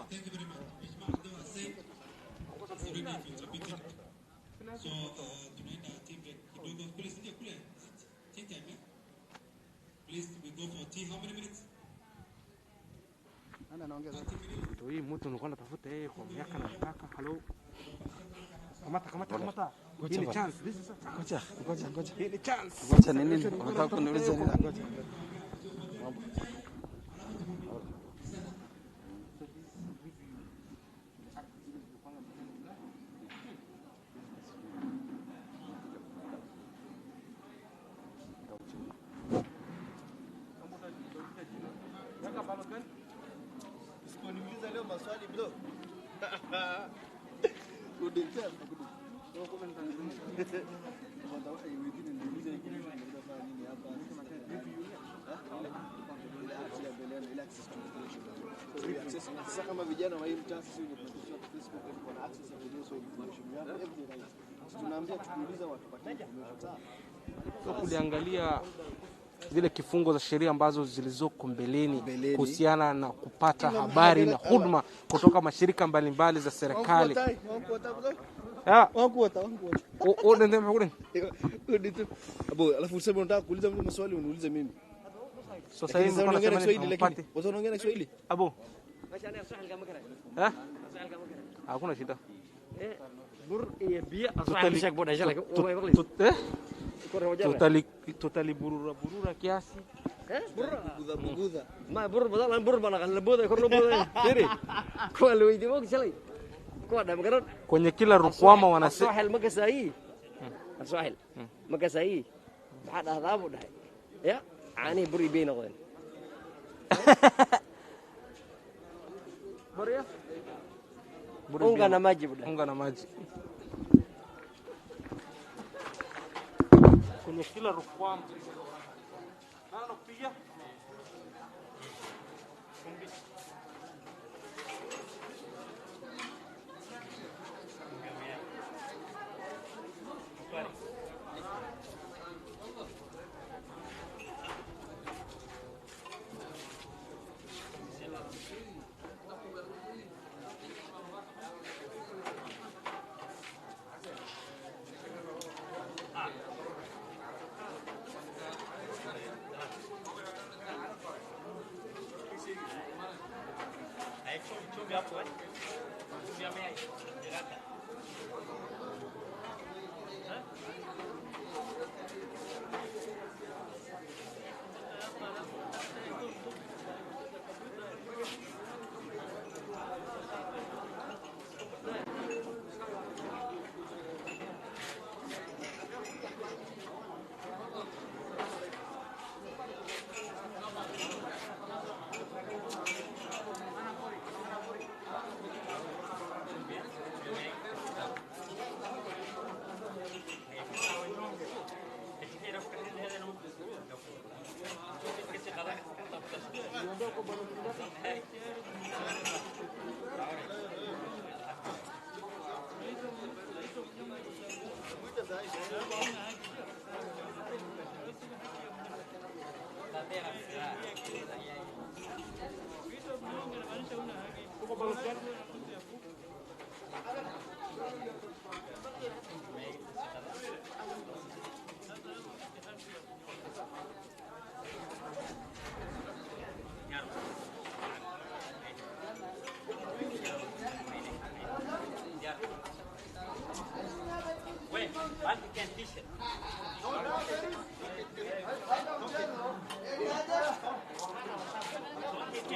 Thank you very much. Mheshimiwa Abdul Hussein is already contributed. So tunaenda tea break kidogo. Kule sije kule. Is it tea time, eh? Please we go for tea. How many minutes? Nani anaongea sasa? 30 minutes. Ndio hii mtu nilikuwa natafuta yeye kwa miaka na mikaka. Hello. Kamata, kamata, kamata. Hii ni chance. This is a chance. Ngoja, ngoja, ngoja. Hii ni chance. Ngoja ni nini? Unataka kuniuliza nini? Ngoja. Usiponiuliza leo maswali bro. Sasa kama vijana wa hii mtaa sisi wenye tunakuwa Facebook tuko na access ya kujua so information we have every right. Tunaambia tukiuliza watu patie information. Sawa. So kuliangalia zile kifungo za sheria ambazo zilizoko mbeleni Mbeleni. kuhusiana na kupata habari na huduma kutoka mashirika mbalimbali za serikali. Ah, Abo, alafu useme unataka kuuliza mtu maswali uniulize mimi. Sasa hivi Sasa nilikuwa unaongea na nasema Kiswahili nini? lakini Mpate. watu wanaongea na Kiswahili. Abu. Eh? Hakuna shida. Eh? Tutaliburura burura kiasi. Bugudha bugudha. Ma bur badan bur bana la booday kor loo booday tiri kuwa la weydiiyo ma shalay kuwa dham garan Kwenye kila rukwama wanasema Sooxil ma kasaayi sooxil ma kasaayi maxaa dhahdaa buu dhahay ya caanihii bur iyo biyo noqdeen unga na maji buu dhahay unga na maji. Kwenye kila rukwama. Nani anakupigia?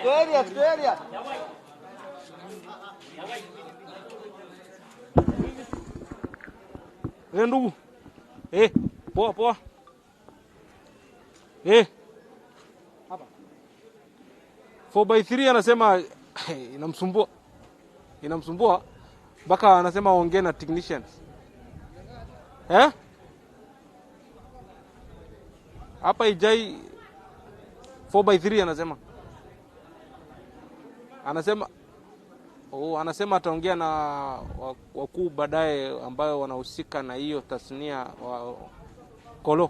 Area, area. Eh, ndugu. Eh, poa poa. Eh. Hapa. 4x3 anasema inamsumbua. Inamsumbua mpaka anasema aongee na technicians. Eh? Hapa ijai 4x3 anasema. Anasema oh, anasema ataongea na wakuu baadaye ambayo wanahusika na hiyo tasnia wa Kolo.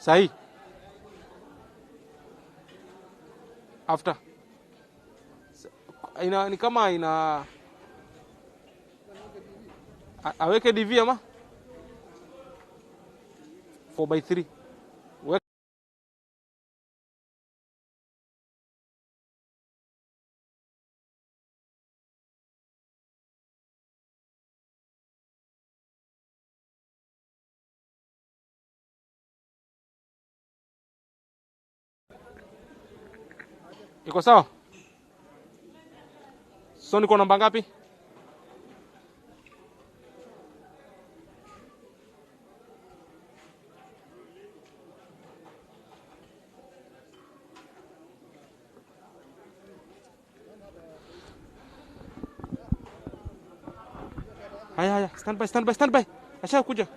Sahi. After. Ina ni kama ina aweke DV ama 4x3. Iko sawa? So niko namba ngapi? Haya haya, stand by, stand by, stand by. Asha kuja.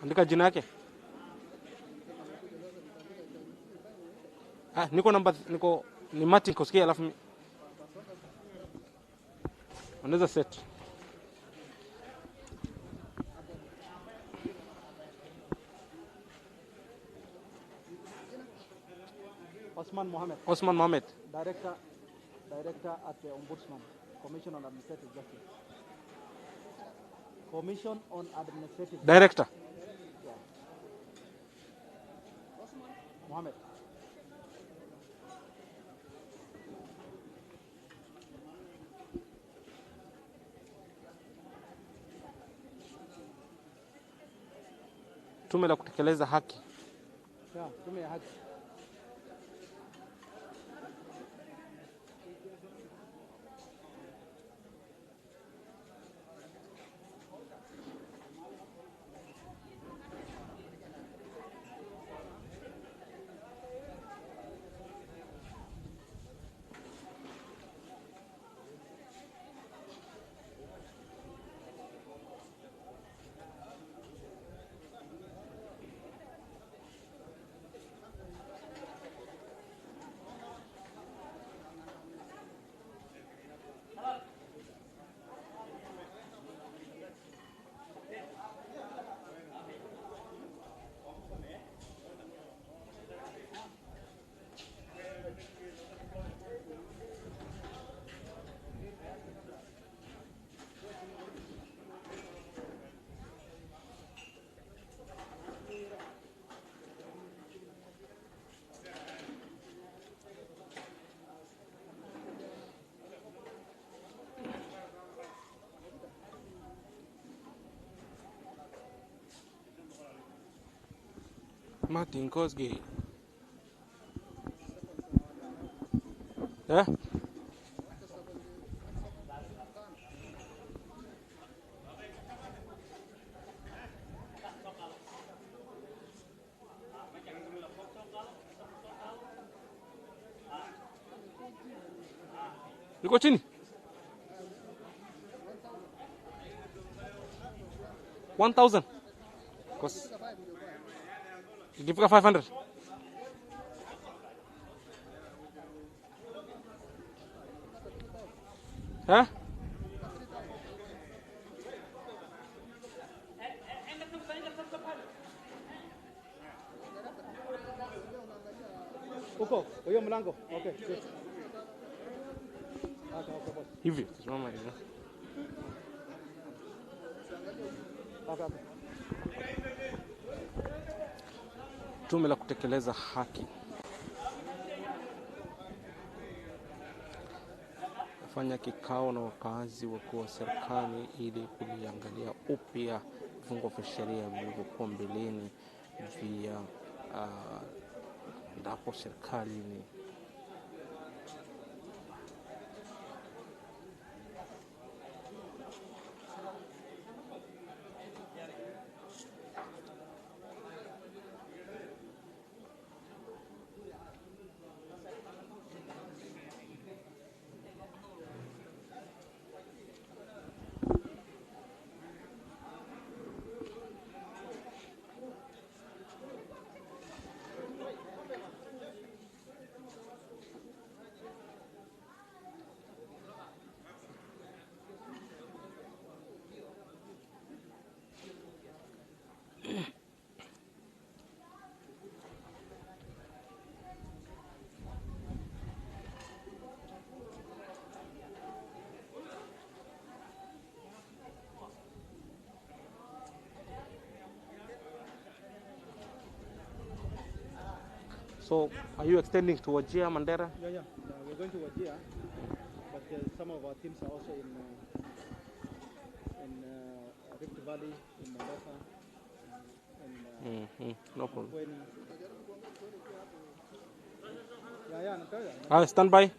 Andika jina yake. Ah, niko namba, niko ni Martin Kosgei, alafu unaweza set. Osman Mohamed. Osman Mohamed. Director at the Ombudsman, Commission on Administrative Justice. Commission on Administrative Director. Yeah. Mohamed. Tume la kutekeleza haki. Yeah, tume ya haki. Martin Kosgei. Eh? Yuko chini? 1000. Ikifika 500. Eh? Uko, huyo mlango. Okay. Okay, okay, boss. Hivi, simama hivi. Okay, okay. Tume la kutekeleza haki fanya kikao na wakazi wakuu wa serikali ili kuliangalia upya vifungo vya sheria vilivyokuwa mbeleni vya ndapo serikali ni So are you extending to Wajir, Mandera? Yeah. We're going to Wajir, but some of our teams are also in Rift Valley, in Mombasa, in No problem. Makueni. Yeah, Natalia. Stand by.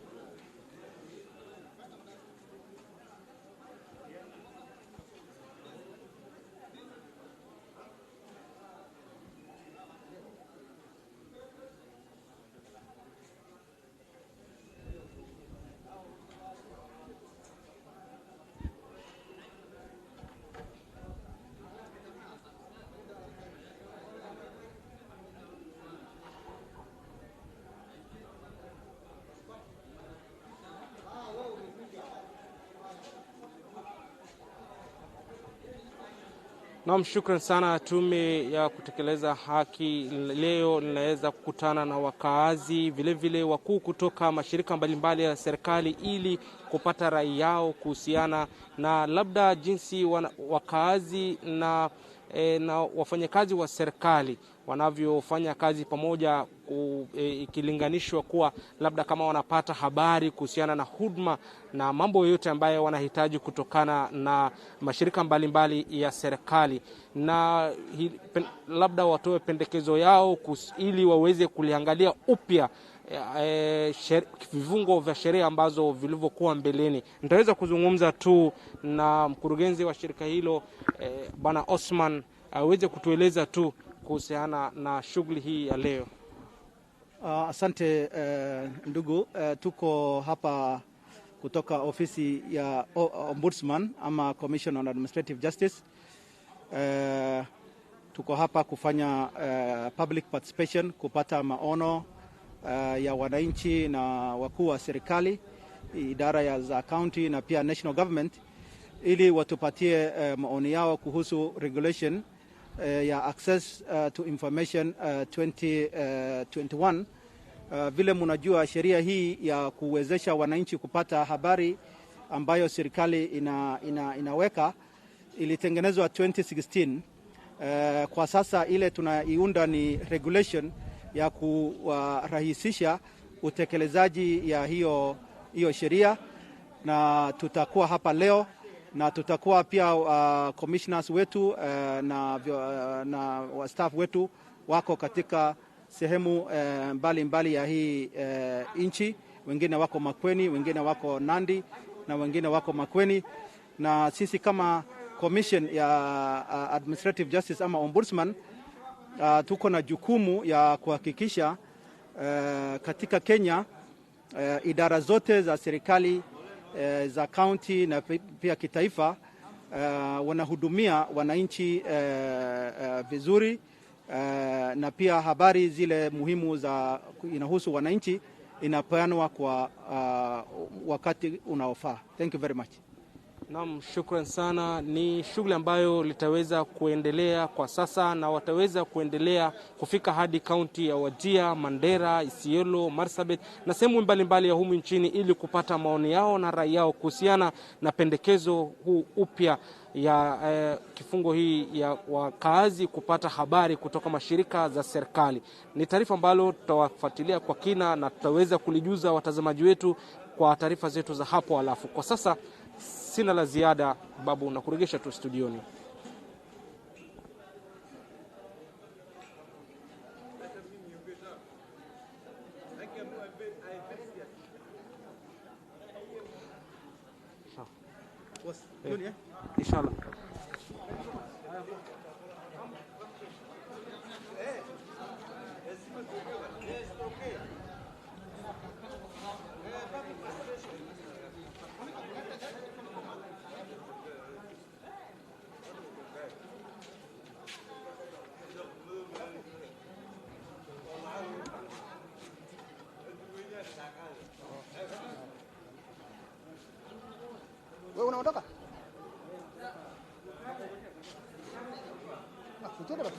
Naam, shukran sana. Tume ya kutekeleza haki leo linaweza kukutana na wakaazi vilevile wakuu kutoka mashirika mbalimbali ya serikali ili kupata rai yao kuhusiana na labda jinsi wakaazi na wafanyakazi wa serikali wanavyofanya kazi pamoja, ikilinganishwa kuwa labda kama wanapata habari kuhusiana na huduma na mambo yote ambayo wanahitaji kutokana na mashirika mbalimbali ya serikali, na labda watoe pendekezo yao ili waweze kuliangalia upya vifungo vya sheria ambazo vilivyokuwa mbeleni. Nitaweza kuzungumza tu na mkurugenzi wa shirika hilo Bwana Osman aweze kutueleza tu kuhusiana na shughuli hii ya leo. Asante ndugu. Tuko hapa kutoka ofisi ya Ombudsman ama Commission on Administrative Justice. Tuko hapa kufanya public participation, kupata maono ya wananchi na wakuu wa serikali, idara ya za county na pia national government, ili watupatie maoni yao kuhusu regulation ya access to information 2021. Vile mnajua sheria hii ya kuwezesha wananchi kupata habari ambayo serikali inaweka ilitengenezwa 2016. Kwa sasa ile tunaiunda ni regulation ya kurahisisha utekelezaji ya hiyo sheria, na tutakuwa hapa leo na tutakuwa pia commissioners wetu na staff wetu wako katika sehemu mbali mbali ya hii nchi. Wengine wako Makueni, wengine wako Nandi na wengine wako Makueni. Na sisi kama commission ya Administrative Justice ama Ombudsman tuko na jukumu ya kuhakikisha katika Kenya idara zote za serikali za county na pia kitaifa wanahudumia wananchi vizuri, na pia habari zile muhimu za inahusu wananchi inapeanwa kwa wakati unaofaa. Thank you very much. Naam, shukran sana. Ni shughuli ambayo litaweza kuendelea kwa sasa na wataweza kuendelea kufika hadi kaunti ya Wajir, Mandera, Isiolo, Marsabit na sehemu mbalimbali ya humu nchini ili kupata maoni yao na rai yao kuhusiana na pendekezo huu upya ya kifungo hii ya wakaazi kupata habari kutoka mashirika za serikali. Ni taarifa ambalo tutawafuatilia kwa kina na tutaweza kulijuza watazamaji wetu kwa taarifa zetu za hapo alafu. Kwa sasa sina la ziada, Babu, na kuregesha tu studioni. Inshallah. Wewe unaondoka? Ah, tutoke basi.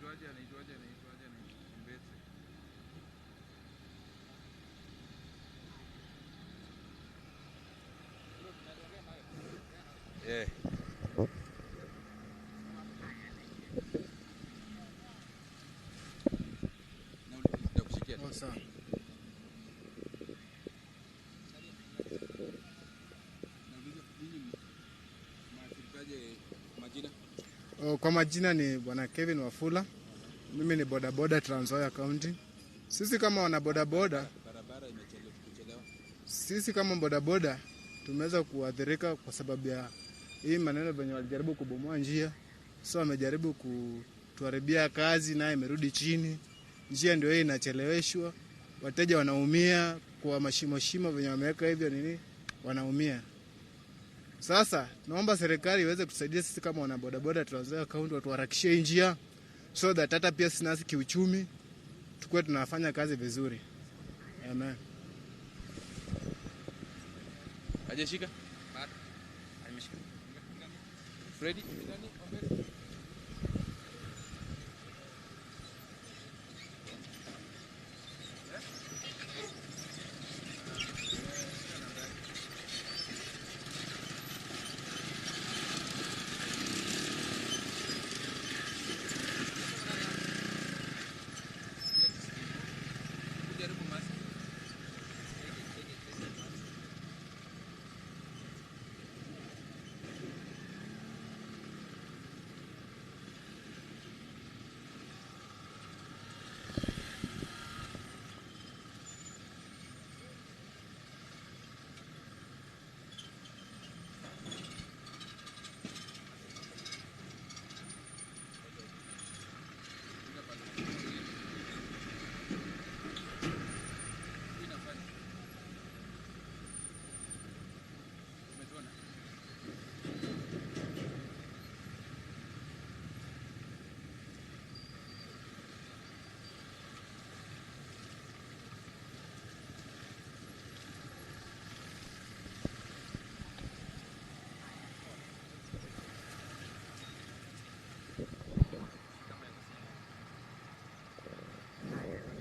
Anaitwaje anaitwaje anaitwaje Mbetse. Eh. Na Oh, sawa. Nauliza ninyi mnashirikaje majina? Oh, kwa majina ni Bwana Kevin Wafula. Mimi ni bodaboda Trans Nzoia County. Sisi kama wana bodaboda, Barabara imechelewa kuchelewa. sisi kama bodaboda tumeweza kuathirika kwa sababu ya hii maneno venye walijaribu kubomoa njia. So wamejaribu kutuharibia kazi, naye imerudi chini. Njia ndio hii inacheleweshwa, wateja wanaumia kwa mashimo shimo venye wameweka hivyo nini, wanaumia. Sasa naomba serikali iweze kutusaidia sisi kama wana bodaboda Trans Nzoia County, watuharakishie hii njia so that hata pia sisi nasi kiuchumi tukuwe tunafanya kazi vizuri. Amen. Hajashika? Bado. Ameshika. Freddy? Nani? Ombele? Jaribu mask. Umetuona?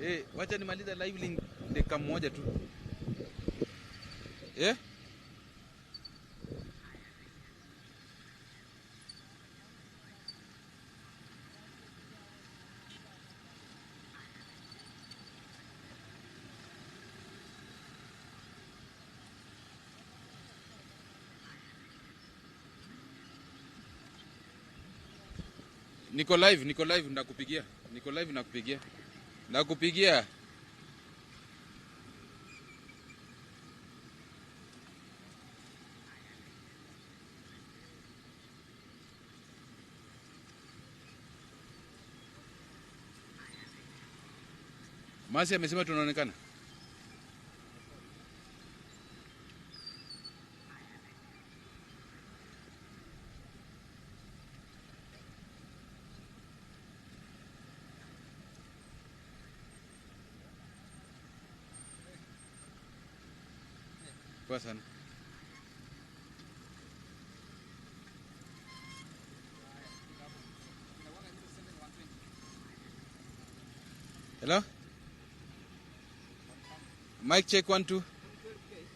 Eh, wacha nimalize live link dakika moja tu. Eh? Niko live, niko live ndakupigia. Niko live nakupigia. Nakupigia. Masi amesema tunaonekana. Poa sana. Hello? Mic check 1 2.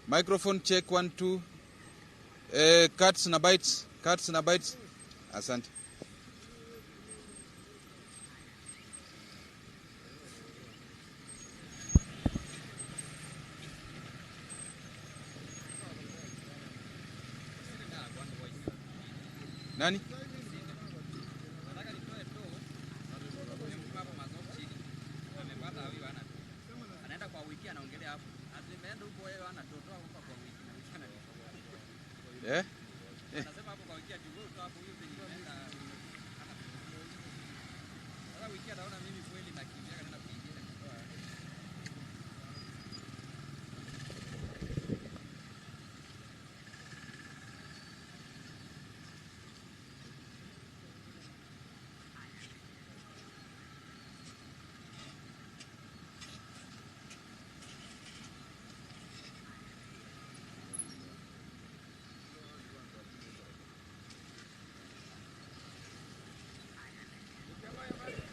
Microphone check 1 2. Cuts na bites, cuts na bites. Asante. Nani? Anaenda kwa wiki anaongelea hapo. Ameenda huko yeye anatotoa huko kwa wiki na wiki anatoa. Eh? Anasema hapo kwa wiki ati wewe utoa hapo hiyo penye unaenda. Sasa wiki anaona mimi kweli nakimbia kana kuingia kutoa.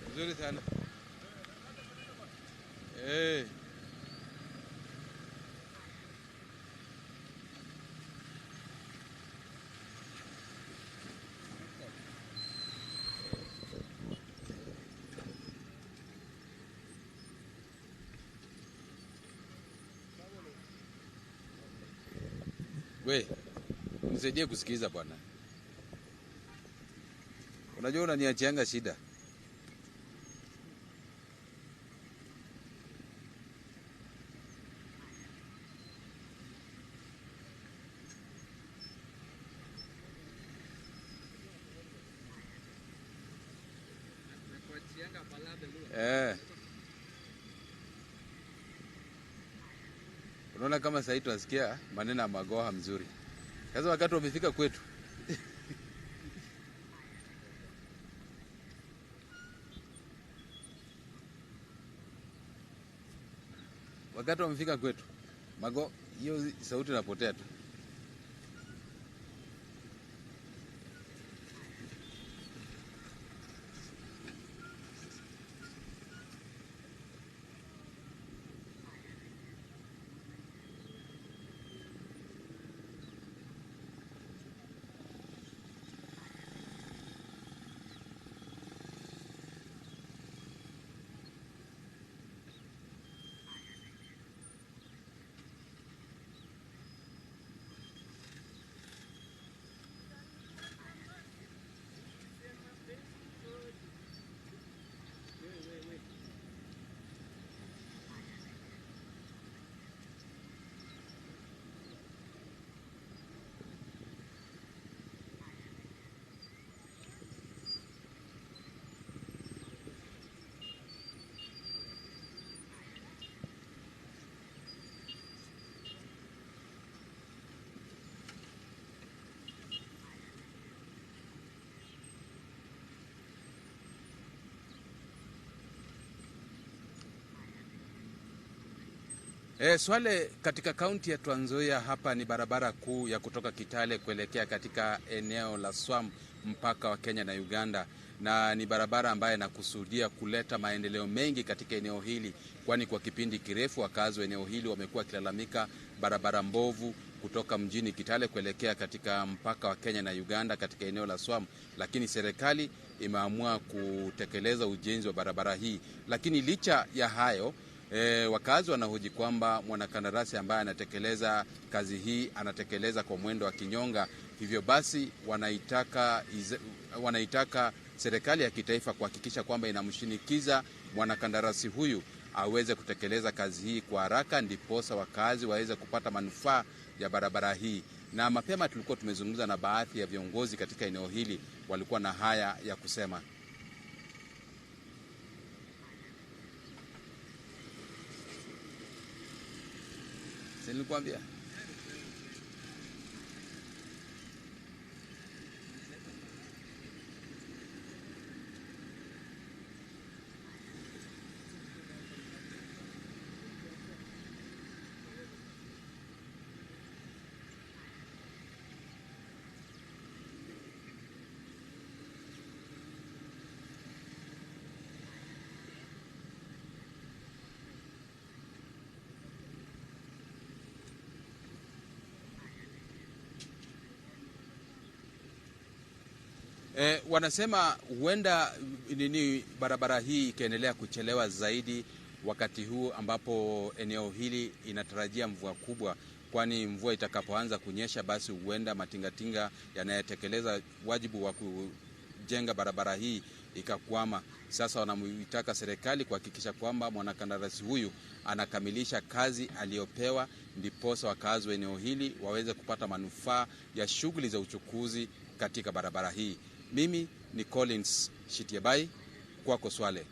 Nzuri. Nzuri sana. Eh. We, nisaidie kusikiza bwana. Unajua unaniachianga shida. Eh. Unaona kama sasa tunasikia maneno ya magoha mzuri. Sasa wakati wamefika kwetu. Wakati wamefika kwetu, mago hiyo sauti inapotea tu. Swale, katika kaunti ya Trans Nzoia hapa ni barabara kuu ya kutoka Kitale kuelekea katika eneo la Swam, mpaka wa Kenya na Uganda, na ni barabara ambayo inakusudia kuleta maendeleo mengi katika eneo hili, kwani kwa kipindi kirefu wakazi wa eneo hili wamekuwa wakilalamika barabara mbovu kutoka mjini Kitale kuelekea katika mpaka wa Kenya na Uganda katika eneo la Swam, lakini serikali imeamua kutekeleza ujenzi wa barabara hii. Lakini licha ya hayo, wakazi wanahoji kwamba mwanakandarasi ambaye anatekeleza kazi hii anatekeleza kwa mwendo wa kinyonga. Hivyo basi wanaitaka serikali ya kitaifa kuhakikisha kwamba inamshinikiza mwanakandarasi huyu aweze kutekeleza kazi hii kwa haraka, ndiposa wakazi waweze kupata manufaa ya barabara hii. Na mapema tulikuwa tumezungumza na baadhi ya viongozi katika eneo hili, walikuwa na haya ya kusema. Si nilikwambia? Wanasema huenda nini barabara hii ikaendelea kuchelewa zaidi wakati huu ambapo eneo hili inatarajia mvua kubwa, kwani mvua itakapoanza kunyesha basi huenda matingatinga yanayotekeleza wajibu wa kujenga barabara hii ikakwama. Sasa wanamuitaka serikali kuhakikisha kwamba mwanakandarasi huyu anakamilisha kazi aliyopewa, ndiposa wakazi wa eneo hili waweze kupata manufaa ya shughuli za uchukuzi katika barabara hii. Mimi ni Collins Shitiebai, kwako Swale.